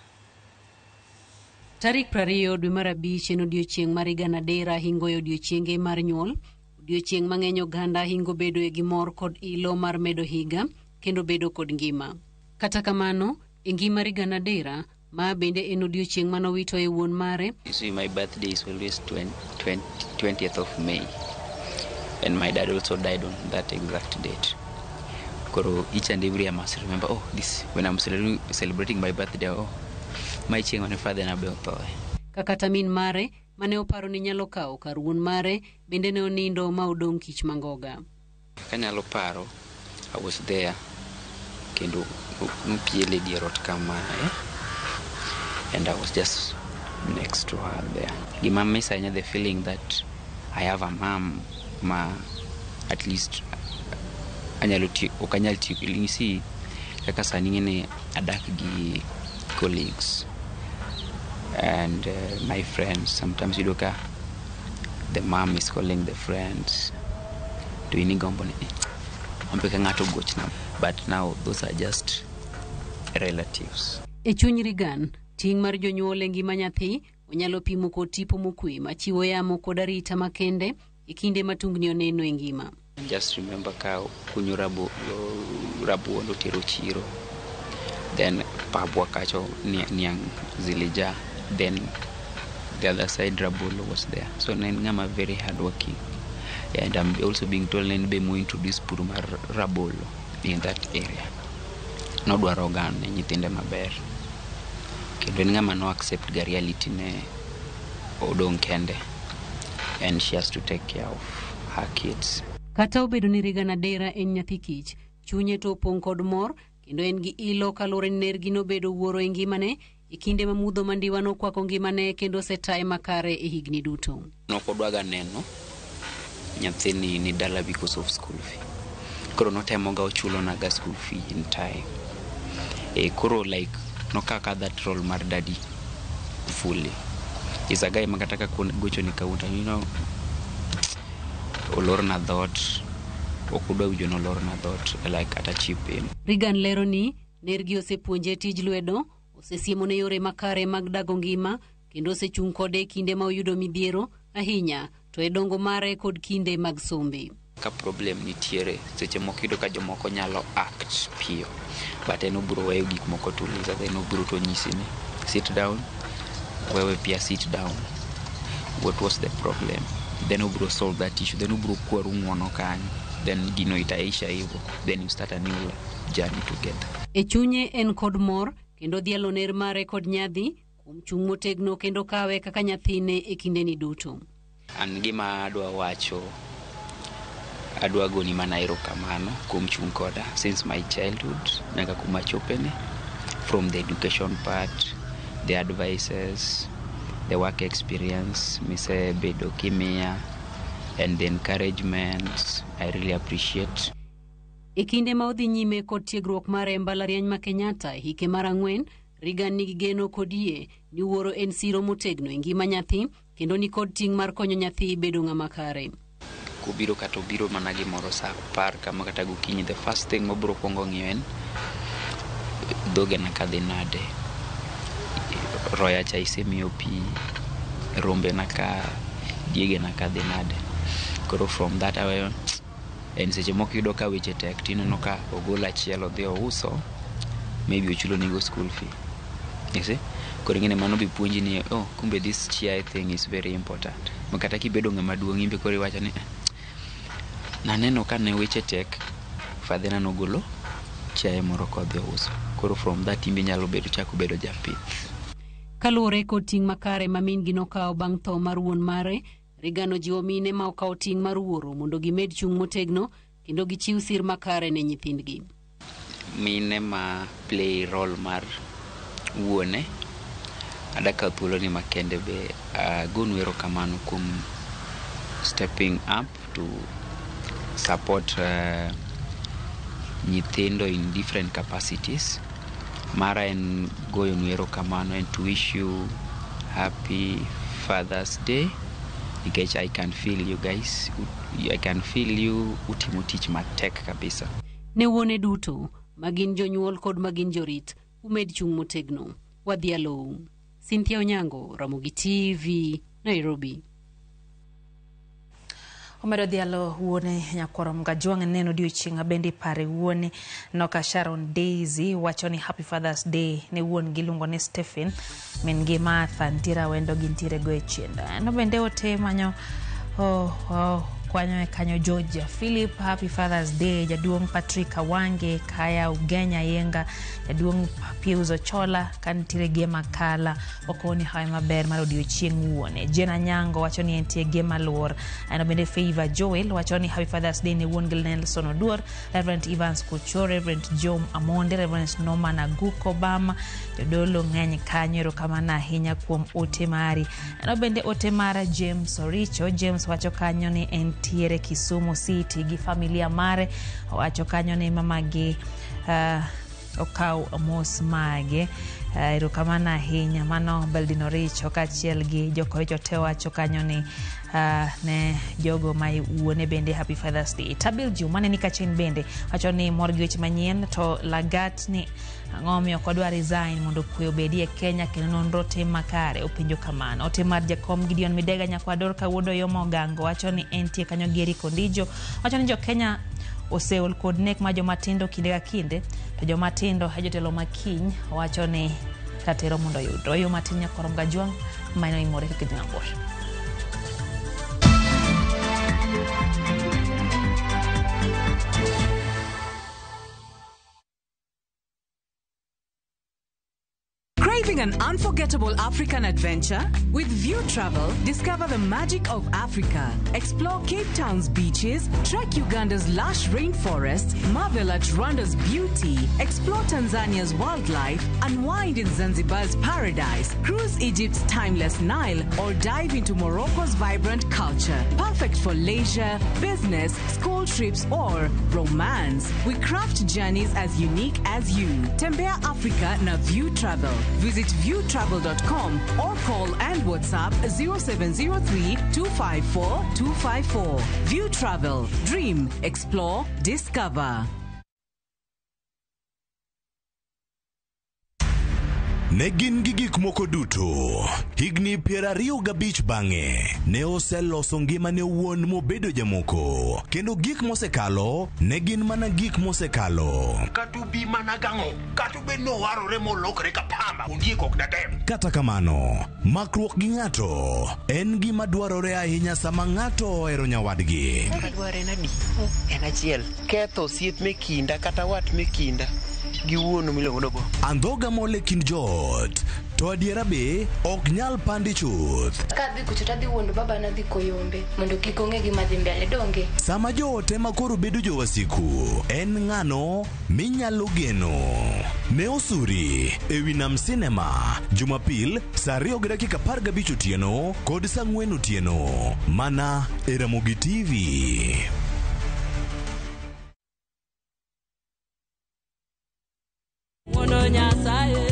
Tarik 20 dwe mar 5 en odiochieng' mar Regan Adera hingo e odiochienge mar nyuol. Odiochieng' mang'eny oganda hingo bedo e gimor kod ilo mar medo higa kendo bedo kod ngima. Kata kamano, e ngima Regan Adera, ma bende en odiochieng' manowito e wuon mare. You see, my birthday is always 20th of May, and my dad also died on that exact date. Koro each and every year I must remember, oh, this, when I'm celebrating my birthday, oh, my chieng' mane father na be othoe. Kaka min mare, mane oparo ni nyalo kawo kar wuon mare, bende ne onindo ma odong' kich mangoga. Kanyalo paro, I was there, kendo nopiele dier ot kamae, and I was just next to her there. Gima miss ahinya the feeling that I have a mom ma at least anyalo tiyo, ok anyal tiyo, you see, kaka sani ng'ene adak gi colleagues and my friends. Sometimes you look at the mom is calling the friends to in igombo ni ambe ka ng'ato gochna, but now those are just relatives. E chuny Regan, ting' mar jonyuol e ngima nyathi onyalo pimo kod tipo mokwe machiwo yamo kod arita makende e kinde ma tungni oneno e ngima. Just remember ka kunyo rabuon otero chiro, then pabwa kacho niang' zilijaa, then the other side rabolo was there. So ne en ng'ama very hardworking, and I'm also being told ne en be mo introduce pur mar rabolo in that area. Nodwaro ga ne nyithinde maber, kendo en ng'ama no accept ga reality ne odong' kende, and she has to take care of her kids. Kata obedo ni Regan Adera en nyathi kich, chunye to opong' kod mor kendo en gi ilo kaluwore ni nergi nobedo wuoro e ngimane e kinde ma mudho mandiwa nokwako ngimane kendo osetaye makare e higni duto. Nokodwaga neno nyathini ni dala because of school fee. Koro notemoga ochulonaga school fee in time. Koro like nokaka that role mar daddy fully. Is a guy ma kata ka gochoni kawuono, you know, olorna dhoot, ok odwa winjo ni olorna dhoot, like kata chip in. Regan lero ni nergi osepuonje tij lwedo, osesiemone yore makare mag dago ngima kendo osechung' kode e kinde ma oyudo midhiero ahinya to e dongo mare kod kinde mag sombe. Ka problem nitiere seche moko iyudo ka jomoko nyalo act piyo, but en obiro weyo gik moko tuliza, then obiro to onyisi ni sit down, wewe pia sit down, what was the problem, then obiro solve that issue, then obiro kwaru ng'uono kanyo, then gino itaisha hivyo, then you start a new journey together. E chunye en kod mor kendo dhialo ner mare kod nyadhi kuom chung' motegno kendo kawe kaka nyathine e kindeni duto. An gima adwa wacho, adwa goni mana erokamano kuom chung' koda since my childhood nyaka kuma achopeni, from the education part, the advices, the work experience misebedo kimiya and the encouragement, I really appreciate. E kinde ma odhi nyime kod tiegruok mare e mbalariany ma Kenyatta e hike mar 4, Reagan nigi geno kod yie ni wuoro en siro motegno e ngima nyathi kendo ni kod ting' mar konyo nyathi bedo ng'ama kare. Kobiro kata obiro mana gimoro sa 10 kama kata gokinyi, the first thing mobiro kwongo ng'iyo en dhogena kadhi nade, roya cha isemiyo pi, rombena ka, diegena kadhi nade. Koro from that aweyo en seche moko iyudo ka weche tek tineno ka ogolo achiel odhi ouso, maybe ochulo nego school fee. You see? Koro ing'eni mano be puonji ni oh, kumbe this chiaye thing is very important. Ma kata kibedo ng'ama duong' in be koro iwacho ni naneno ka ne weche tek, fadhina nogolo chiaye moro kodhi ouso. Koro from that in be inyalo bedo chako bedo japith. Kaluwore kod ting' makare ma min gi nokawo bang' tho mar wuon mare, Reagan ojiwo mine ma okawo ting' mar wuoro mondo gimed chung' motegno kendo gichiw sir makare ne nyithindgi. Mine ma play role mar wuone, adwa kawo thuolo ni makende be agonu erokamano kuom stepping up to support nyithindo in different capacities. Mara en goyonu erokamano and to wish you happy Father's Day, nikech I can feel you guys, I can feel you utimo tich matek kabisa. Ne wuone duto ma gin jonyuol kod ma gin jorit, umed chung' motegno. Wadhialou. Cynthia Onyango, Ramogi TV, Nairobi. Omedo dhialo wuone nyakwaro Mgajwang' neno odiochieng' bende pare wuone noka Sharon Daisy wacho ni happy Father's Day ne wuon gi iluongo ni Stephen, min gi Martha nitiere awendo gintiere go e chienda. No bende ote manyo kwanyo e kanyo Georgia Philip, happy Father's Day jaduong' Patrick Awange Kaya Ugenya Yenga, jaduong' Pius Ochola kanitiere gi Makala okoni hawi maber mar odiochieng' wuone. Jena Nyango wacho ni entie gi Maluor. Ano bende Favor Joel wacho ni happy Father's Day ne wuon gi Nelson Oduor, Reverend Evans Kucho, Reverend Jom Amonde, Reverend Norman Aguko Bama, jodolo ng'eny kanyo, erokamano ahinya kuom ote mari. Ano bende ote mar James Oricho, James wacho kanyo ni entiere Kisumu City gi familia mare, owacho kanyo ni mamagi okaw mos mage. Erokamano ahinya. Mano Beldin Oricho kaachiel gi jokoricho te wacho kanyo ni ne jogo ma wuone bende happy Father's Day. Tabil Juma ne ni kachien bende wacho ni mor gi weche manyien to Lagat ni ang'o omiyo ok odwa resign mondo kwe obedie e Kenya kendo nonro tim makare, openjo kamano. Ote mar jakom Gideon Midega Nyakwador kawuodo Yomo Ogango wacho ni entie kanyo gi Eric Ondijo wacho ni jo Kenya oseol kod nek ma joma tindo kinde ka kinde to joma tindo e jotelo makiny wacho ni ratiro mondo oyudre. Oyo matin nyakwar Mgajwang' mano imore kaka idhi mabor. Craving an unforgettable African adventure? With View Travel, discover the magic of Africa. Explore Cape Town's beaches, trek Uganda's lush rainforests, marvel at Rwanda's beauty, explore Tanzania's wildlife, unwind in Zanzibar's paradise, cruise Egypt's timeless Nile, or dive into Morocco's vibrant culture. Perfect for leisure, business, school trips, or romance. We craft journeys as unique as you. Tembea Africa na View Travel. Visit viewtravel.com or call and WhatsApp 0703 254 254. View Travel. Dream, explore, discover. Ne gin gi gik moko duto. Higni 25 bang'e, ne oseloso ngimane owuon mobedo jamoko. Kendo gik mosekalo ne gin mana gik mosekalo. Kata obi mana gang'o, kata obed ni owarore molokre ka pamba, ondiek ok datem. Kata kamano, makruok gi ng'ato en gima dwarore ahinya sama ng'ato ohero nyawadgi. Adwaro en adi? En achiel. Ketho osiep me kinda kata wat me kinda gi wuonu miluongo ni Obongo. Andhoga mol e kind joot, to adiera be ok nyal pandi chuth. Kadhi kucho tadhi wuondo baba nadhi koyombe mondo kik ong'e gima dhi mbele donge. Sama joot ema koro bedo jowasiku, en ng'ano minyalo geno? Ne osuri e wi Nam Cinema, Jumapil saa 2:15 otieno kod saa 4 otieno, mana e Ramogi TV. Wuono Nyasaye.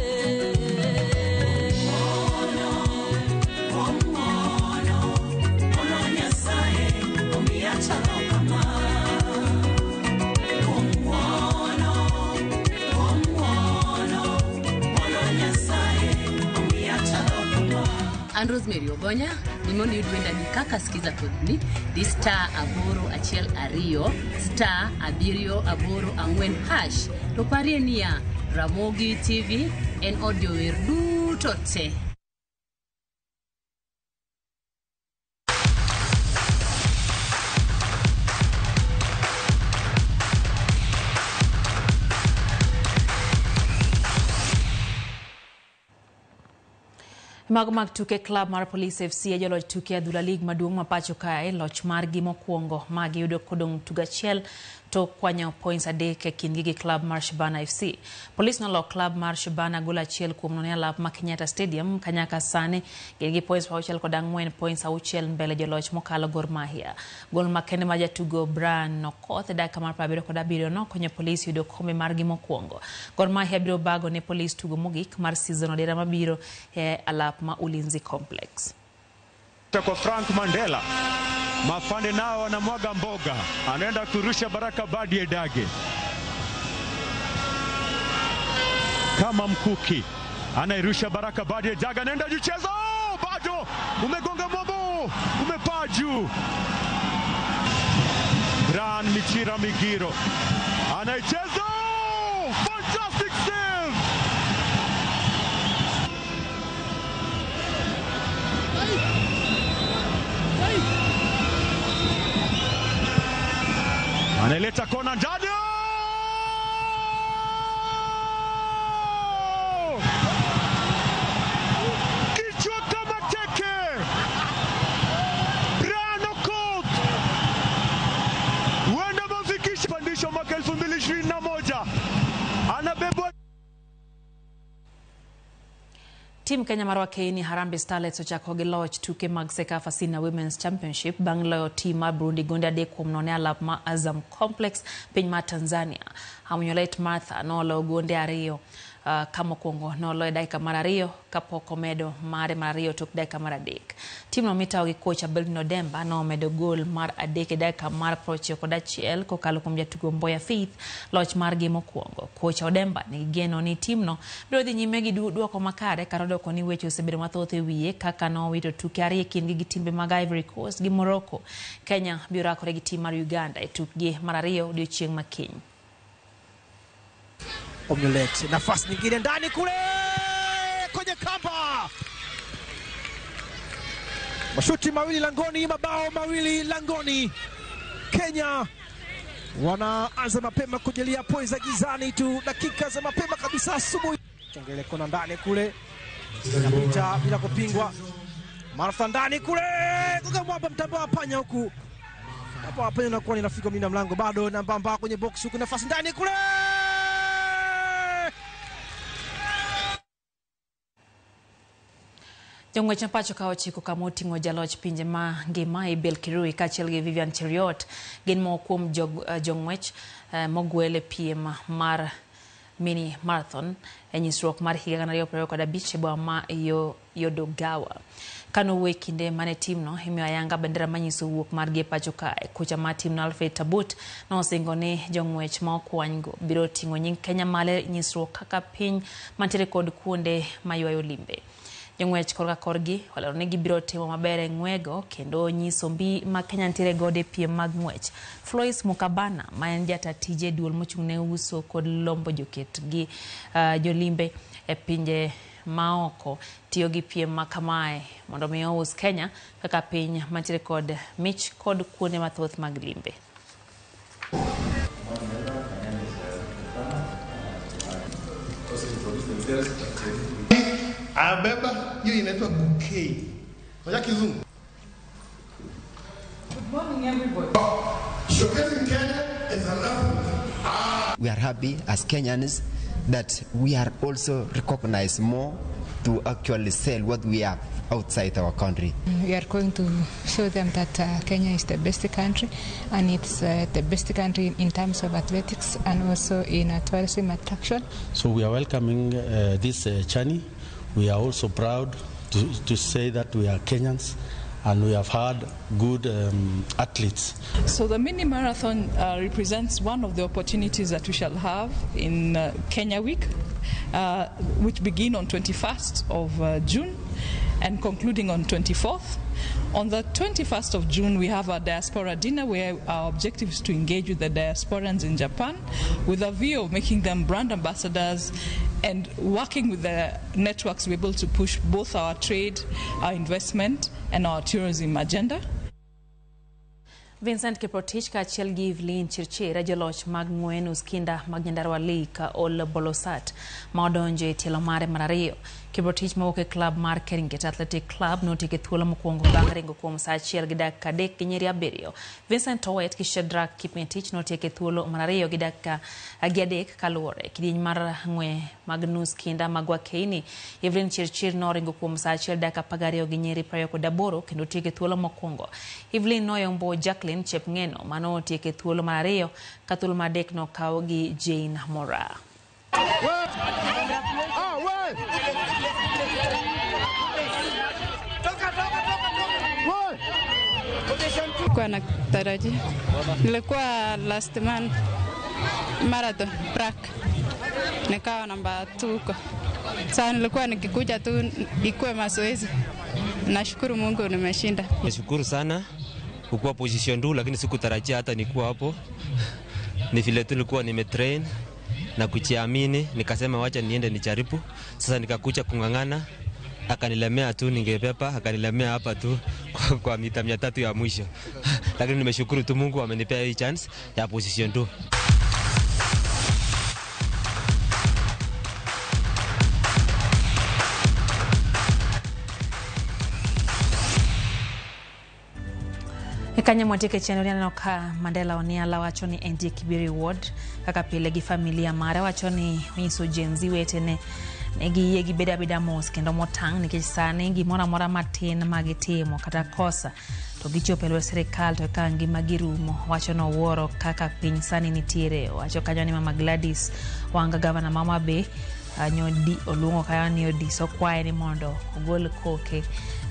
An Rosemary Ogonya, ni mondo iyud wendani kaka Skiza Kodni, di *812 *784#. To parie niya, Ramogi TV en od jower duto te. Mago mag tuke club mar Police FC e joloch tuke adhula league maduong' ma pacho kae loch margi mokwongo ma giyudo kodong' tugo achiel to kwanyo points 3 e kindgi gi club mar Shabana FC. Police nolok club mar Shabana gol 1-0 e alap ma Kenyatta Stadium kanyaka sani gin gi points 64 points 6 mbele joloch mokalo Gor Mahia. Gol makende ma jatugo Brian Okoth e dakika mar 77 nokonyo Police yudo kombe margi mokwongo. Gor Mahia biro bago ne Police tugo mogik mar season odera mabiro e alap ma Ulinzi Complex. Kwa Frank Mandela, mafande nao wanamwaga mboga, anaenda kurusha Baraka Badi Edage kama mkuki, anairusha Baraka Badi Edage, anaenda jicheza, oh, bado umegonga mwambo, umepaa juu. Brian Michira Migiro anaicheza, oh, fantastic save. Analeta kona ndani. Kichwa kama teke. Brian Okoth huenda mafikisha pandisho mwaka 2021. Anabebwa. Tim Kenya mar Wakeini Harambee Starlets ochako gi loch tuke mag CECAFA Senior Women's Championship bang' loyo tim mar Burundi gonde 3-0 e alap ma Azam Complex piny mar Tanzania. Amunyolet Martha noloyo gonde 2 ka mokwongo noloyo dakika mar 2 kapok omedo mare mar 2 tok dakika mar 3. Timno mitawo gi kocha Beldin Odemba nomedo gol mar 3 e dakika mar 91 kokalo kuom jatugo Mboya Faith loch margi mokwongo. Kocha Odemba nigi geno ni timno biro dhi nyime gi duoko makare kar odoko ni weche osebedo mathoth e wiye kaka nowito tuke 2 e kindgi gi timbe mag Ivory Coast gi Morocco. Kenya biro rakore gi tim mar Uganda e tukgi mar 2 odiochieng' ma kiny. Omulete nafasi nyingine ndani kule kwenye kamba, mashuti mawili langoni, mabao mawili langoni. Kenya wanaanza mapema kujelia points za gizani tu, dakika za mapema kabisa asubuhi. Chongele kona ndani kule, inapita bila kupingwa. Martha ndani kule, kuga mwamba mtambo wa panya huku hapo hapa, inakuwa ni rafiki mlinda mlango bado na mbamba kwenye box huku, nafasi ndani kule. Jong'wech ma pacho ka ochiko kama oting'o jaloch pinje ma ngima Abel Kirui kaachiel gi Vivian Cheruiyot gin moko kuom jong'wech mogwel e piem mar Mini Marathon e nyisruok mar higa 2025 e boma ma Yodogawa. Kanowuoyo e kinde mane timno imiyo ayanga bendera manyiso wuok margi e pacho kae, kocha mar timno Alfred Tabut nosingo ni jong'wech ma okwanygo biro ting'o nying Kenya malo e nyisruok kaka piny mantiere kod kuonde maywayo limbe. Jong'wech korka korgi olero ni gibiro timo maber e ng'wego kendo nyiso mbi ma Kenya nitiere godo e piem mag ng'wech. Flois Mukabana ma en jata tije duol mochung' ne uso kod lombo joket gi jolimbe e pinje maoko tiyo gi piem ma kamae mondo mi ous Kenya kaka piny mantiere kod mich kod kuonde mathoth mag limbe. Abeba hiyo inaitwa bouquet. Unajua kizungu? Good morning everybody. Showcasing Kenya is an effort. We are happy as Kenyans that we are also recognized more to actually sell what we have outside our country. We are going to show them that Kenya is the best country, and it's the best country in terms of athletics and also in tourism attraction. So we are welcoming this journey. We are also proud to say that we are Kenyans and we have had good athletes. So the mini marathon represents one of the opportunities that we shall have in Kenya Week, which begin on 21st of June and concluding on 24th. On the 21st of June, we have our diaspora dinner where our objective is to engage with the diasporans in Japan with a view of making them brand ambassadors and working with the networks we're able to push both our trade, our investment, and our tourism agenda. Vincent Kiprotich kaachiel gi Evelyn Chirchir e joloch mag ng'we nus kinda mag Nyandarua League Ol Bolosat ma odonjo e tielo mare mar ariyo. Kiprotich mawuok e klab mar Keringet Athletic Club notieko e thuolo mokwongo bang' ringo kuom saa 1 gi dakika 3 gi nyiri 7. Vincent Towet gi Shadrack Kipngetich notieko e thuolo mar 2 gi dakika 3 kaluwore. Kidieny mar ng'we mag nus kinda mag Wakeini, Evelyn Chirchir noringo kuom saa 1 dakika 12 gi nyiri 28 kendo otieko e thuolo mokwongo. Evelyn noyombo Jacqueline Chepng'eno mano otieko e thuolo mar 2 ka thuolo mar 3 nokaw gi Jane Mora. Nilikuwa natarajia. Nilikuwa last man marathon Prague. Nikawa namba 2 huko. Sasa nilikuwa nikikuja tu ikuwe mazoezi. Nashukuru Mungu nimeshinda. Nashukuru sana kukuwa position 2 lakini sikutarajia hata nikuwa hapo. Ni vile tu nilikuwa nimetrain na kujiamini, nikasema wacha niende nijaribu. Sasa nikakuja kung'ang'ana, akanilemea tu, ningepepa, akanilemea hapa tu kwa mita 300 ya mwisho. Lakini nimeshukuru tu Mungu amenipea hii chance ya position 2. Kanye mwatike chenro ni ka Mandela Oniala wacho ni entie Kibiri Ward kaka pile gi familia mare wacho ni onyiso Gen Z wetene ne giyie gibedo abeda mos kendo motang' nikech sani gimoro amora matin ma gitimo kata kosa to gichopo e lwet sirikal to eka ngima girumo. Wacho nowuoro kaka piny sani nitiere. Wacho kanyo ni Mama Gladys Wanga gavana ma Homa Bay nyodi oluongo kanyo ni odiso kwaye ni mondo ogol koke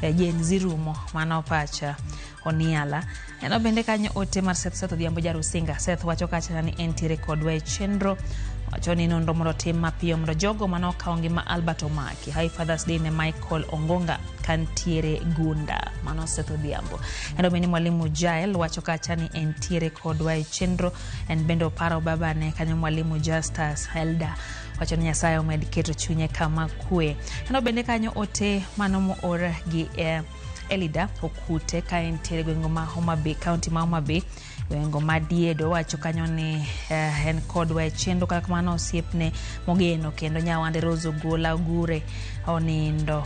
Gen Z rumo. Mano pacha Oniala. Eno bende kanyo ote mar Seth Seth Odhiambo Jarusinga. Seth wacho kacha ni entiere kodwa e chenro. Wacho ni nonro mondo tim mapiyo mondo jogo mane okawo ngima Albert Omaki. Happy Father's Day ne Michael Ongonga kantiere Gunda. Mano Seth Odhiambo. Eno bende Mwalimu Jael wacho kacha ni entiere kodwa e chenro. En bende oparo babane kanyo Mwalimu Justus Helda. Wacho ni Nyasaye omed keto chunye kama kwe. Eno bende kanyo ote mano moor gi Elida Okute ka entiere gwenge ma Homa Bay, county ma Homa Bay, gwenge ma Diedo. Wacho kanyo ni en kodwa e chenro kata kamano osiepne mogeno kendo Nyawande Rose Ogola Ogure onindo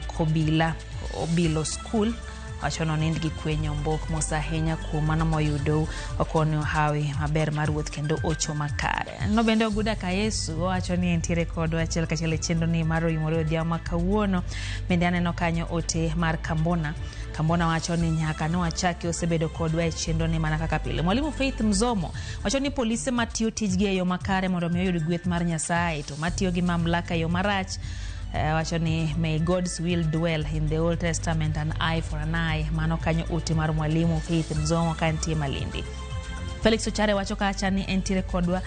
Kobila Obilo School. Wacho ni onind gi kwe nyombok mos ahinya kuom mano moyudou okono hawi maber mar wuoth kendo ocho makare. No bende Oguda ka Yesu owacho ni entiere kodwa achiel kachiel e chenro ni mar Oimore Odhiambo ma kawuono. Bende aneno kanyo ote mar Kambona. Kambona wacho ni nyaka ne wachaki osebedo kodwa e chenro ni mana kaka pile. Mwalimu Faith Mzomo wacho ni polise matiyo tijgi e yo makare mondo mi oyud gweth mar Nyasaye to matiyo gi mamlaka e yo marach wacho ni may God's will dwell in the Old Testament, an eye for an eye. Mano kanyo ote mar Mwalimu Faith Mzomo ka nitie Malindi. Felix Ochare wacho kacha ni entiere kodwa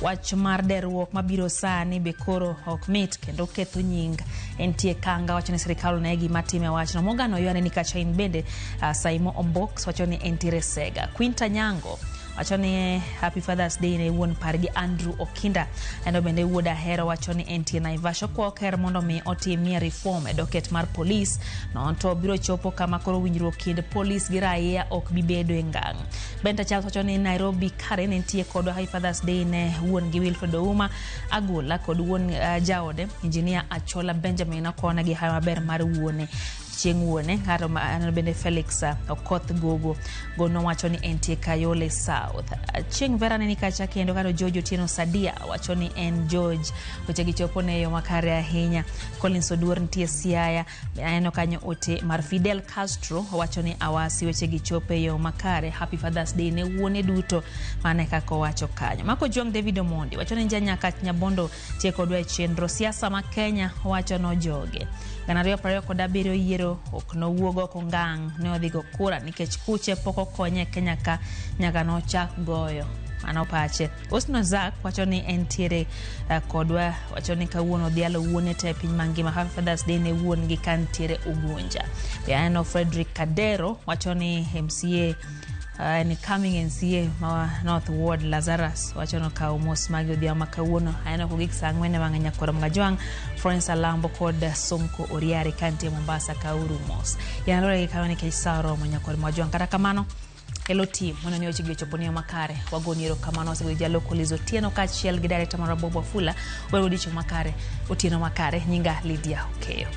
wach mar derruok mabiro sani be koro ok mit kendo ketho nying. Entie Kanga wacho ni sirikal one gima time wachno. Morgan Oyoane ni kacha in bende Saimo Ombox wacho ni entiere Sega. Quinta Nyango wacho ni happy Father's Day ne wuon pargi Andrew Okinda. Endo bende wuod Ahero wacho ni entie Naivasha okwayo ker mondo mi otimie reform e docket mar polis no to biro chopo kama koro winjruok kind polis gi raia ok bi bedo e ngang'. Benta Charles wacho ni Nairobi Karen entie kodwa happy Father's Day ne wuon gi Wilfred Ouma Agola kod wuon jaode Engineer Achola Benjamin okone gi hawi maber mar wuone chieng' wuone. Karo aneno bende Felix Okoth Gogo Gono wacho ni entie Kayole South. Chieng' Vera neni kacha kendo karo George Otieno Sadia wacho ni en George. Weche gi chopo ne yo makare ahinya. Collins Oduor nitie Siaya. Aneno kanyo ote mar Fidel Castro wacho ni awasi weche gi chopo e yo makare. Happy Father's Day ne wuone duto. Mano e kaka owacho kanyo. Mako Juang David Omondi wacho ni Janyakach Nyabondo tie kodwa e chenro siasa ma Kenya wacho nojoge. 2027 yiero ok nowuog oko ngang' ne odhi go kura nikech kuche pok okonye e Kenya ka nyaka nochak goyo. Mano pache. Osno Zak wacho ni entiere kodwa wacho ni kawuono odhialo wuone te piny mangima. Happy Father's Day ne wuon gi ka ntiere Ugunja. Be aneno Frederick Kadero wacho ni MCA ni coming MCA ma North Ward Lazarus wacho no kawo mos magi odhiambo ma kawuono. Aneno kogik saa 4 wang'e nyakwar Mgajwang' Florence Alambo kod Sonko Oriari ka nitie Mombasa kauru mos. Yanalore gi kanyo nikech saa oromo nyakwar Mgajwang'. Kata kamano Hello team, mondo ni weche gi ochopo ni makare. Wagoni erokamano wasebedo jaloko Liz Otieno kaachiel gi director marwa Bob Wafula. Weru odiochieng' makare, otieno makare. Nyinga Lydia Okeyo.